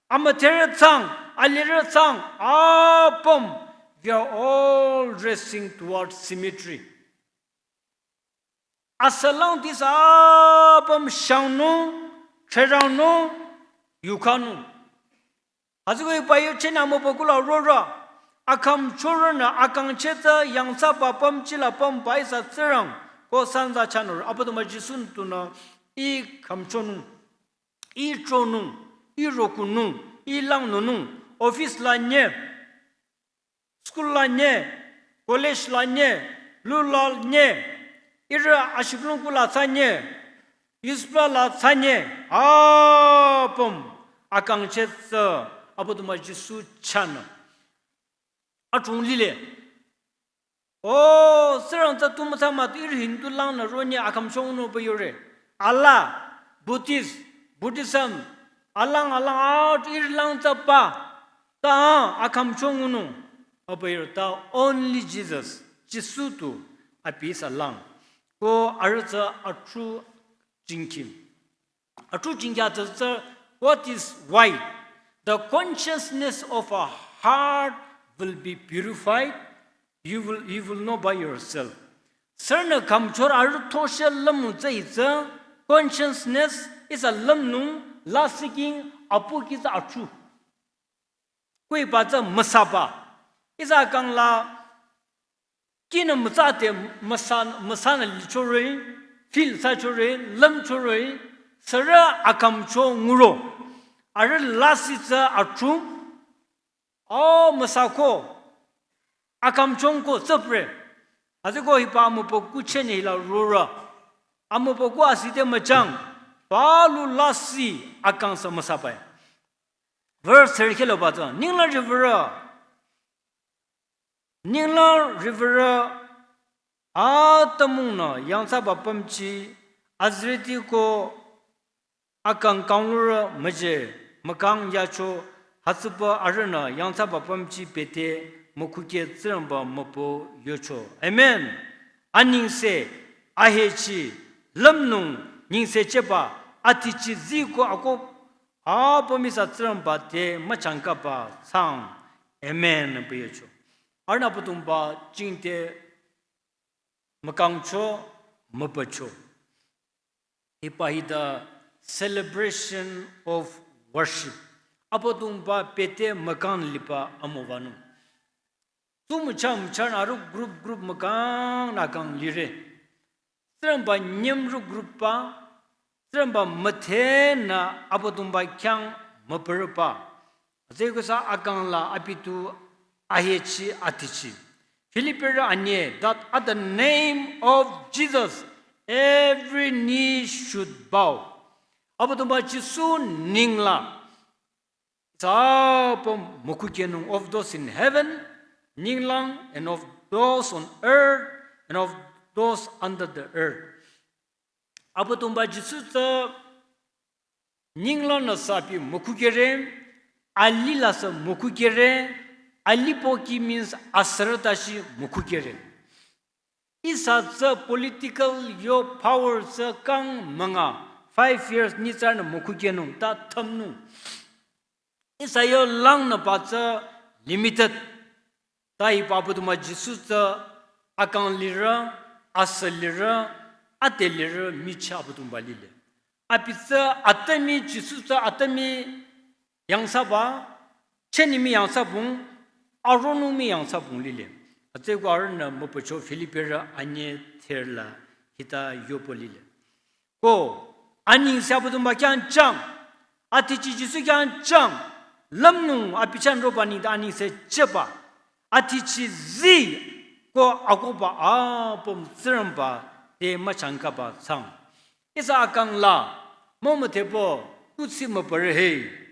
Amüdherü tsang, alirü tsang, apüm, we are all racing towards cemetery. Asülang tisa apüm shangnung, threrangnung, yukhanung. Hütsüko hiba yo chenü amübükuhla rora, akhümchorünü akangcheh tsü yangthsaba pümjila pümba ihsa Tsingrang ko sanza chahnü rore. Abüdongba Jisu-nü tunü I khümchonung, i tronung, i rokunung, i langnunung, office la nye, school la nye, college la nye, lu la nye, ihrü ashiklung kula tsü nye, yuspa la tsü nye, apüm akangcheh tsü Abüdongba Jisu chahnü. Atung lile. O, sürang tsü tu mütsa mah tu ihrü Hindu langnü ronye akhümchongnung pü yore. Alaa, Buddhist, Buddhism, alang alang a tu ihrü lang tsü pa. Ta akhümchongnung. Apü yore ta only Jesus, Jisu tu abi ihsa lang. Ko arüh tsü atru jingki. Atru jingki tsü tsü, what is white? The consciousness of a heart will be purified. You will, you will know by yourself. Sürünü khümchor arüh thoshe lümnung tsü hi tsü, consciousness is a lümnung, lasih king, apu ki tsü atru. Kuiba tsü müsaba. Ihsa kang la kinü mütsa te müsa, müsanü lichore, feel thsachore, lümchore, sürü akhümcho nguro. Arüh lasih tsü atru, o müsako, akhümchong ko tsüpre. Hütsüko hiba amübükuh chene hila rora. Amübükuh asite müchang, palu lasih akang sü müsabae. Verse thirty kheloba tsü, ninglang riwürü. Ninglang riwürü atümungnü yangthsaba pümji azirüti ko akang kanglurü müje mükang yacho hütsüpü arühnü yangthsaba pümji bete mükhukeh Tsingrangba mübü yocho. Amen. Anengse, ahechi, lümnung, nengse cheba, atichi zii ko ako apüm ihsa Tsingrangba te müchangkaba thsang. Amen pü yocho. Arühnü Abüdongba jingte mükangcho, mübücho. Hiba hi the celebration of worship. Abüdongba bete mükang liba amüwanung. Tu mücha müchanü arüh group group mükang nükang lire. Tsingrangba nyümrü group ba, Tsingrangba müdhenü Abüdongba khyang mübürüba. Hütsüko ihsa akang la abi tu ahechi atichi. Filippirü anye, that at the name of Jesus, every knee should bow. Abüdongba Jisu neng la tsüpü mükhukehnung of those in heaven, ninglang, and of those on earth, and of those under the earth. Abüdongba Jisu tsü ninglang nü sü abi mükhukehre, alih la sü mükhukehre, alih pohki means asürü tashi mükhukehre. Ihsa tsü political yo power tsü kang münga, five years nyitsarünü mükhukehnung ta thümnung. Ihsa yo langnüba tsü limited. Ta hiba Abüdongba Jisu tsü akang lirü, asü lirü, ate lirü, michah Abüdongba lile. Abi tsü atümi Jisu tsü atümi yangthsaba, chenimi yangthsabung, aronungmi yangthsabung lile. Hütsüko arühnü mübücho Filippirü anye ther la hita yopü lile. Ko anengse Abüdongba khyang chang, atichi Jisu khyang chang, lümnung abi chang roba nengdang anengse cheba, atichi zii ko akohba apüm Tsingrangba te müchangkaba thsang. Ihsa akang la mümüdhepü kuthsi mübürü he.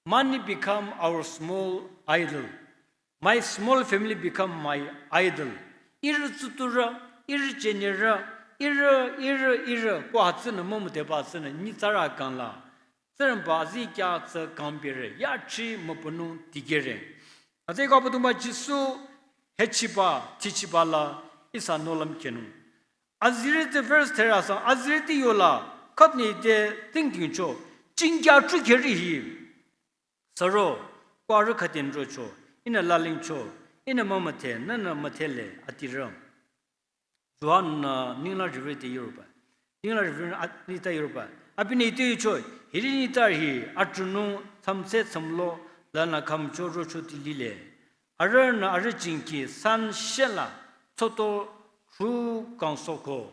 Money become our small idol. My small family become my idol. Ihrü tsuturü, ihrü chenyerü, ihrü, ihrü, ihrü, ko hütsünü mümüdhepü hütsünü nyitsarü akang la Tsingrangba zii kya tsü kangpire, yachi mübünung dikehre. Hütsüko Abüdongba Jisu hechiba, tichiba la ihsa nohlüm khenung. Azirüti verse thera sang, azirüti yola khütni te tingtingcho, jingkya tsukheri hi. Suro, ko arüh khütin rocho, ihnü lalingcho, ihnü mümüdhe, nühnü müdhele, atirü. Johan nü ninglang riwürü te yoruba. Ninglang riwürü at-, nita yoruba. Abinü ite yucho, hiri nita hi, atrunung, thamse thamlo, lanü khümcho rocho ti lile. Arühnü arüh jingki san shela, tsoto, ru kangsohko.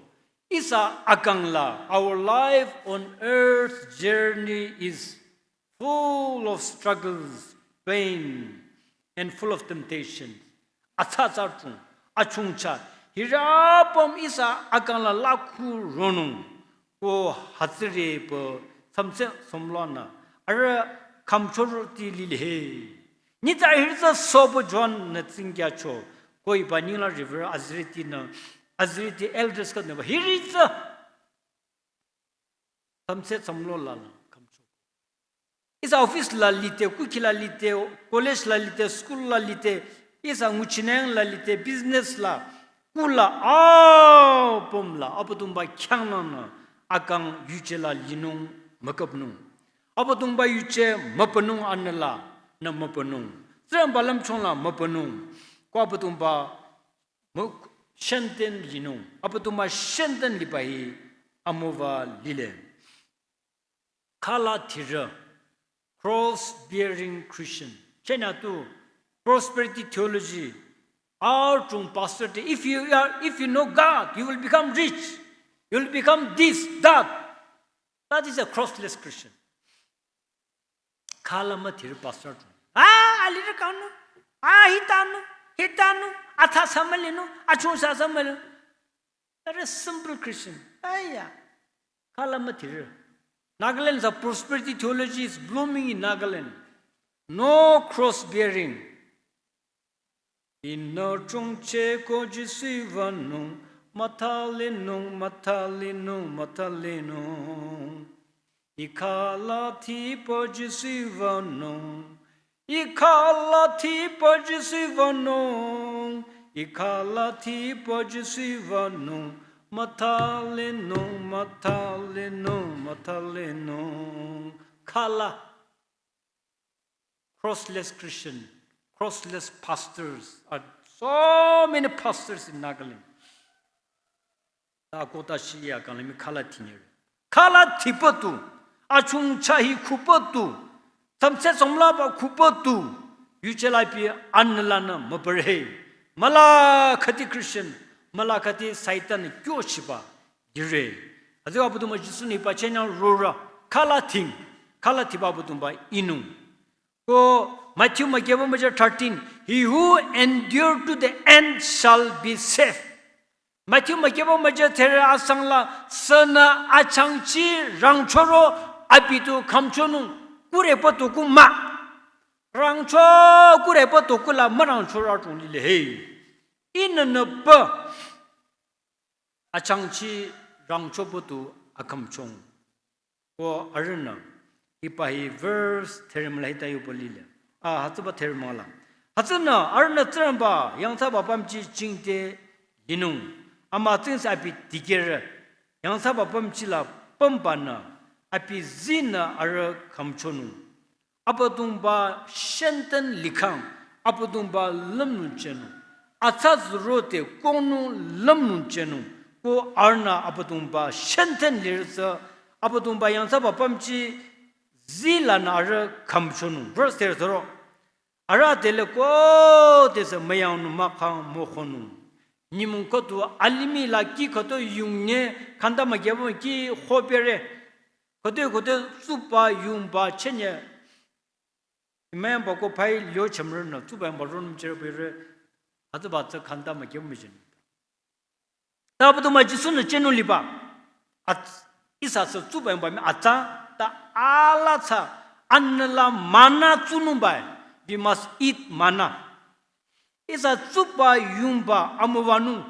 Ihsa akang la, our life on earth journey is full of struggles, pain, and full of temptation. Atsa atsa chung, achungcha, hirü apüm ihsa akang la lakhu ronung, ko hütsüri pü samse somlonü, arüh khümchorüti lile. Nyitsa hirüsa sobo John nü tsingkyacho, ko hiba ninglang river azirütinü, azirüti elders khünü ba, hirüsa samse somlo la la khümcho. Ihsa office la lide, kukhi la lide, college la lide, school la lide, ihsa nguchineng la lide, business la, kula apüm la, Abüdongba khyanglangnü, akang yuje la linung, müküpnung. Abüdongba yuje müpünung anüla, nü müpünung. Tsingrangba lümchung la müpünung. Ko Abüdongba mük shenten linung. Abüdongba shenten liba hi amüwa lile. Khala thirü, cross bearing Christian. Chena tu prosperity theology. Our chung pastor te, if you are, if you know God, you will become rich. You will become this, that. That is a crossless Christian. Khala müthirü pastor chung. Ah, alirü kanu. Ah, hitanu, hitanu. Atha samalinu, achung sa samalinu. Very simple Christian. Aya. Khala müthirü. Nagaland, the prosperity theology is blooming in Nagaland. No cross bearing. Inü chungcheko Jisu vanung, müthalinung, müthalinung, müthalinung. Ih khala thipü Jisu vanung. Ih khala thipü Jisu vanung. Ih khala thipü Jisu vanung. Müthalinung, müthalinung, müthalinung. Khala. Crossless Christian, crossless pastors. Are so many pastors in Nagaland. Ta kota shi ya kang lemi khala thinir. Khala thipü tu, achungcha hi khupü tu, samse somlaba khupü tu, yuje la pi anlanü müpüre. Müla khüti Christian, müla khüti Satan kyo shiba dire. Azi Abüdongba Jisu-nü hiba chena rora, khala thing, khala thiba Abüdongba inung. Ko Matthew mükeba müja thirteen, "He who endure to the end shall be saved." Matthew mükeba müja thirty asang la, sünü achangchi rangchoro abi tu khümchonung, kurepü tu ku mah. Rangcho kurepü tu ku la mürangchoro chung lile he. Inü nü pü. Achangchi rangchopü tu akhümchong. Ko arühnü, hiba hi verse thirty mah la hita yupü lile. Ah, hütsüba thirty mah la. Hütsünü, arühnü Tsingrangba, yangthsaba pümji jingte linung. Ama tsingse abi dikehre. Yangthsaba pümji la pümbanü, abi zinü arüh khümchonung. Abüdongba shenten likhang, Abüdongba lümnung chenung. Atsa zuro te kongnung lümnung chenung. Ko arühnü Abüdongba shenten lirüsa, Abüdongba yangthsaba pümji zilanü arüh khümchonung. Verse thirty zoro. Arüh tele ko tese müyangnung mahkhang mükhonung. Nyümong khüdu alimih la kih khüdu yungne khanda mükyaba kih khopere. Khode khode tsuba yungba chenye. Imayangba ko phai lyo chemrünü tsuba yungba ronüm cherübire. Hütsüba tsü khanda mükyü müjin. Ta Abüdongba Jisu-nü chenung liba. At, ihsa sü tsuba yungba mi atsa, ta ala tsa, anüla manna tsunungba. We must eat manna. Ihsa tsuba yungba amüwanung.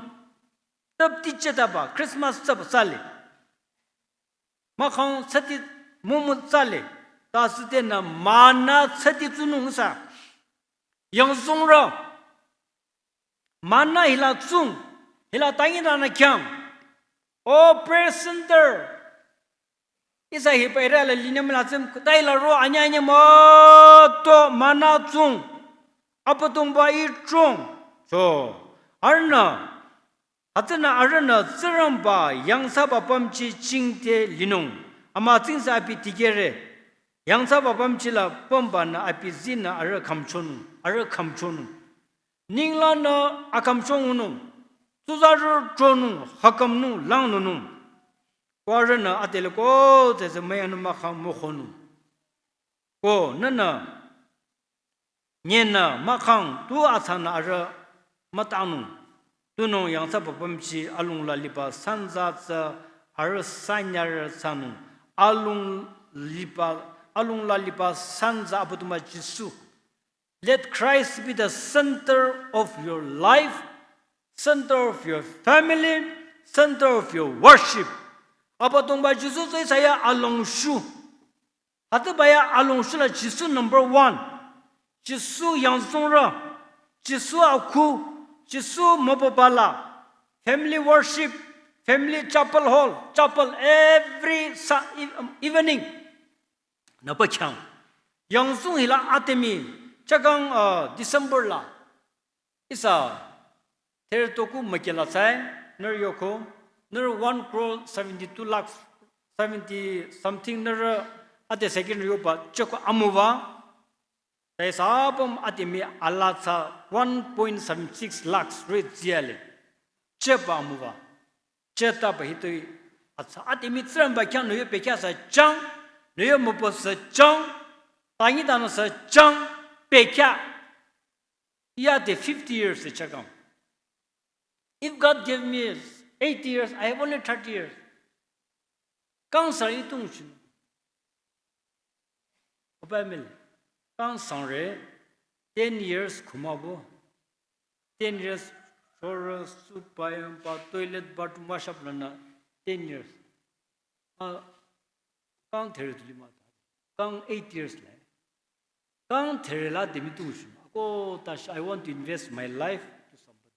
Tüp ti chetaba, Christmas tsüba tsale. Mahkhang tsüti mumu tsale, ta sütenü manna tsüti tsunung sa. Yangzongrü, manna hila tsung, hila tangi nana khyang. O prayer center. Ihsa hiba area la linyam la tsüm, ta hila ro anya anya müto manna tsung. Abüdongba ichong. So, arühnü, hütsünü arühnü Tsingrangba yangthsaba pümji jingte linung. Ama tsingse abi dikehre. Yangthsaba pümji la pümbanü abi zinü arüh khümchonung, arüh khümchonung. Ninglangnü akhümchonung. tsuzarü tronung, hakamnung, langnunung. Ko arühnü adela ko tsütsü müyanung mahkhang mükhonung. Ko nünü, nyenü mahkhang tu atsanü arüh mütanung. Tunung yangthsa bapümchi alung la liba sanza tsü arüh sanyarü thsanung. Alung liba, alung la liba sanza Abüdongba Jisu. Let Christ be the center of your life, center of your family, center of your worship. Abüdongba Jisu tsü ihsa ya alongshü. Hütsüba ya alongshü la Jisu number one. Jisu yangzongrü, Jisu akhu, Jisu mübüba la. Family worship, family chapel hall, chapel every sa-, ev-, evening. Nüpü khyang. Yangzong hila atemi, chakang, uh, December la. Ihsa, theri toku mükela tsai, nührü yoko, nührü one crore seventy-two lakhs, seventy something nührü ate second yoba, choko amüwa. Tai sabam atemi alatsa one point seven six lakhs rü tsiale. Cheba amüwa. Chetaba hitoi atsa. Atemi Tsingrangba khyang nüyo pekya sa chang, nüyo mübü sa chang, tangi tanü sa chang, pekya. Iya de fifty years de chakang. If God gave me eighty years, I have only thirty years. Kang sa itung chin. Opa mil. Kang sangre ten years khumabo. Ten years, shower, soup, payam, pa, toilet, bathroom, wash up lana ten years. Ah, kang theri tu lima ta. Kang eight years le. Kang theri la demi tu shu. Ako tash, I want to invest my life to somebody.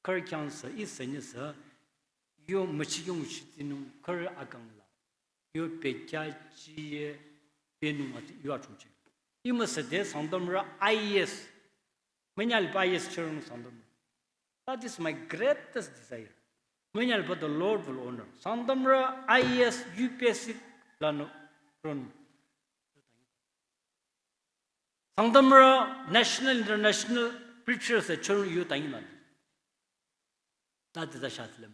Kar khyang sa, i sa ni sa, yo machi yung shi tinung, kar akang la. Yo pekya chiye, penung ati, yo achung chi. I ma sa de, Sangtamrü I A S. Manyal pa I A S chirung Sangtamrü. That is my greatest desire. Manyal pa the Lord will honor. Sangtamrü I A S, U P S C lano run. Sangtamrü national, international preachers e chirung yu tangi nan. That is the Shatlam.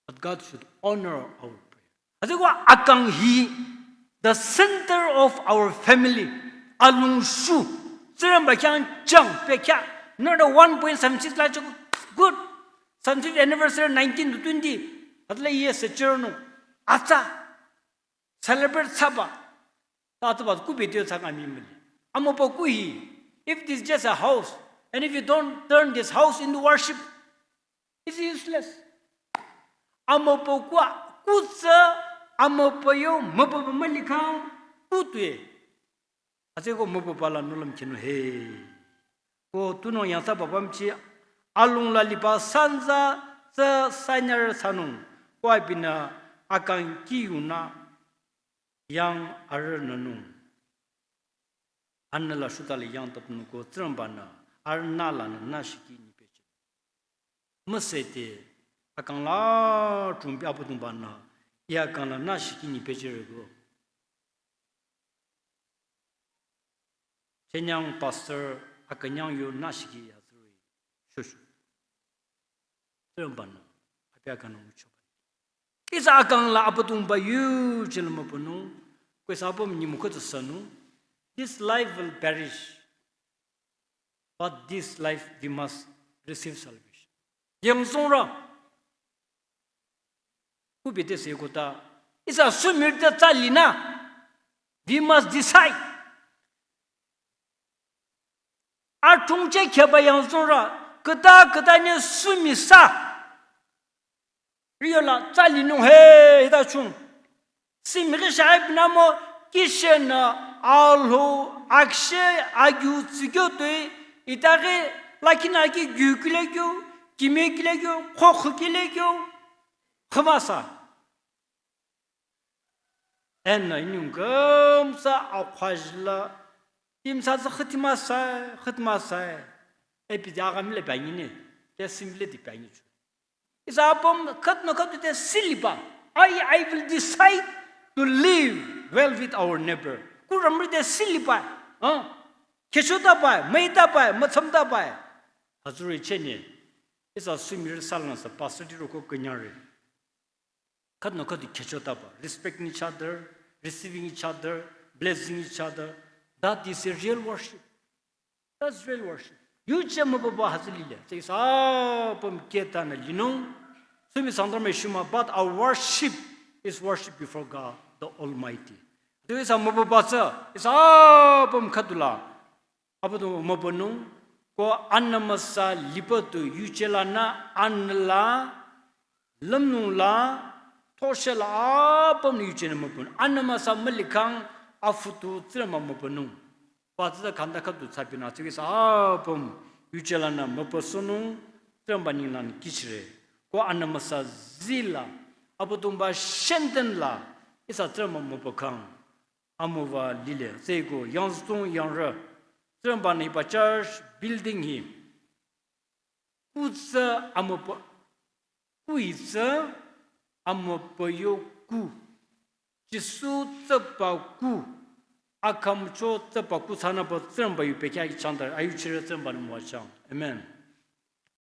But God should honor our prayer. Hütsüko akang hi, the center of our family, alongshü, Tsingrangba khyang chang, pekya, not a one point seven six la chok, good. Seventy-fifth anniversary nineteen to twenty, hütsüla yes, chirno, atsa, celebrate thsaba, ta tsüba ku bete thsang ami mili. Amübükuh hi, if this is just a house, and if you don't turn this house into worship, it's useless. Amübükuh kutsü, amübü yo, mübü mülikhang, kutue. Hütsüko mübüba la nohlüm khinung he. Ko tunung yangthsa bapümchi, alung la liba sanza, tsü sanyarü thsanung, ko abinü akang kiyunü, yang arühnünung. Anü la shutali yang tapnung ko Tsingrangbanü, arühnü lanü nü shiki ni pechi. Müsete, akang la trumpi Abüdongbanü, iya akang la nü shiki ni pechi rego. Chenyang pastor akünyang yo nü shiki ya tsürü. Shushu. Tsingrangbanü, abi akang nguchoba. Ihsa akang la Abüdongba yu chilma punu, kwe sabam ni mukha tsanung. This life will perish. But this life we must receive salvation. Yangzongrü. Ku bete se kota. Ihsa sumir te tsü linü. We must decide. Athungche kheba yangzongrü. Khüta khüta ne sumi sa. Riyola tsü linung he hita chung. Simri shaib namo kishe na alho akshe agyu tsigyo tui itare lakina ki gyukile gyu, kimekile gyu, khokhukile gyu. Khmasa. Enna inyung gümsa akhwajla imsa za khitmasai, khitmasai. Epi jaga mile bangine. Ke simple di bangi chu. Ihsa apüm khütnü khütnü te siliba. I, I will decide to live well with our neighbor. Ku ramri te siliba. Ha? Khesho ta bai, mei ta bai, mütsam ta bai. Hütsüri chene. Ihsa sümire salanü sü pastor ti roko künyangre. Khüdunü khüdu khyüchotaba. Respecting each other, receiving each other, blessing each other. That is a real worship. That's real worship. Yuje mübüba hütsü lile. Tsü ihsa apüm khetanü linung. Sumi Sangtam-e shima, but our worship is worship before God the Almighty. Tsü ihsa mübüba tsü, ihsa apüm khüdula Abüdongba mübünung, ko anümüsa lipü tu yuje lanü anüla, lümlong la, thoshe la apümnü yuje nü mübün. Anümüsa mülikhang afutu Tsingrangba mübünung. Ba tsüta khanda khüdu tsapinü tsü ihsa apüm yuje lanü mübüsohnung, Tsingrangba ninglang kihchire. Ko anümüsa zila, Abüdongba senden la, ihsa Tsingrangba mübükhang amüwa lile. Tsüko yangzong yangrü, Tsingrangba-nü hiba church building hi kuh tsü amübü, kuh hi tsü amübü yo kuh. Jisu tsüba kuh, akhümcho tsüba kuh thsanüba Tsingrangba yu bekhyah ki changta, ayuchire Tsingrangba-nü müwachang. Amen.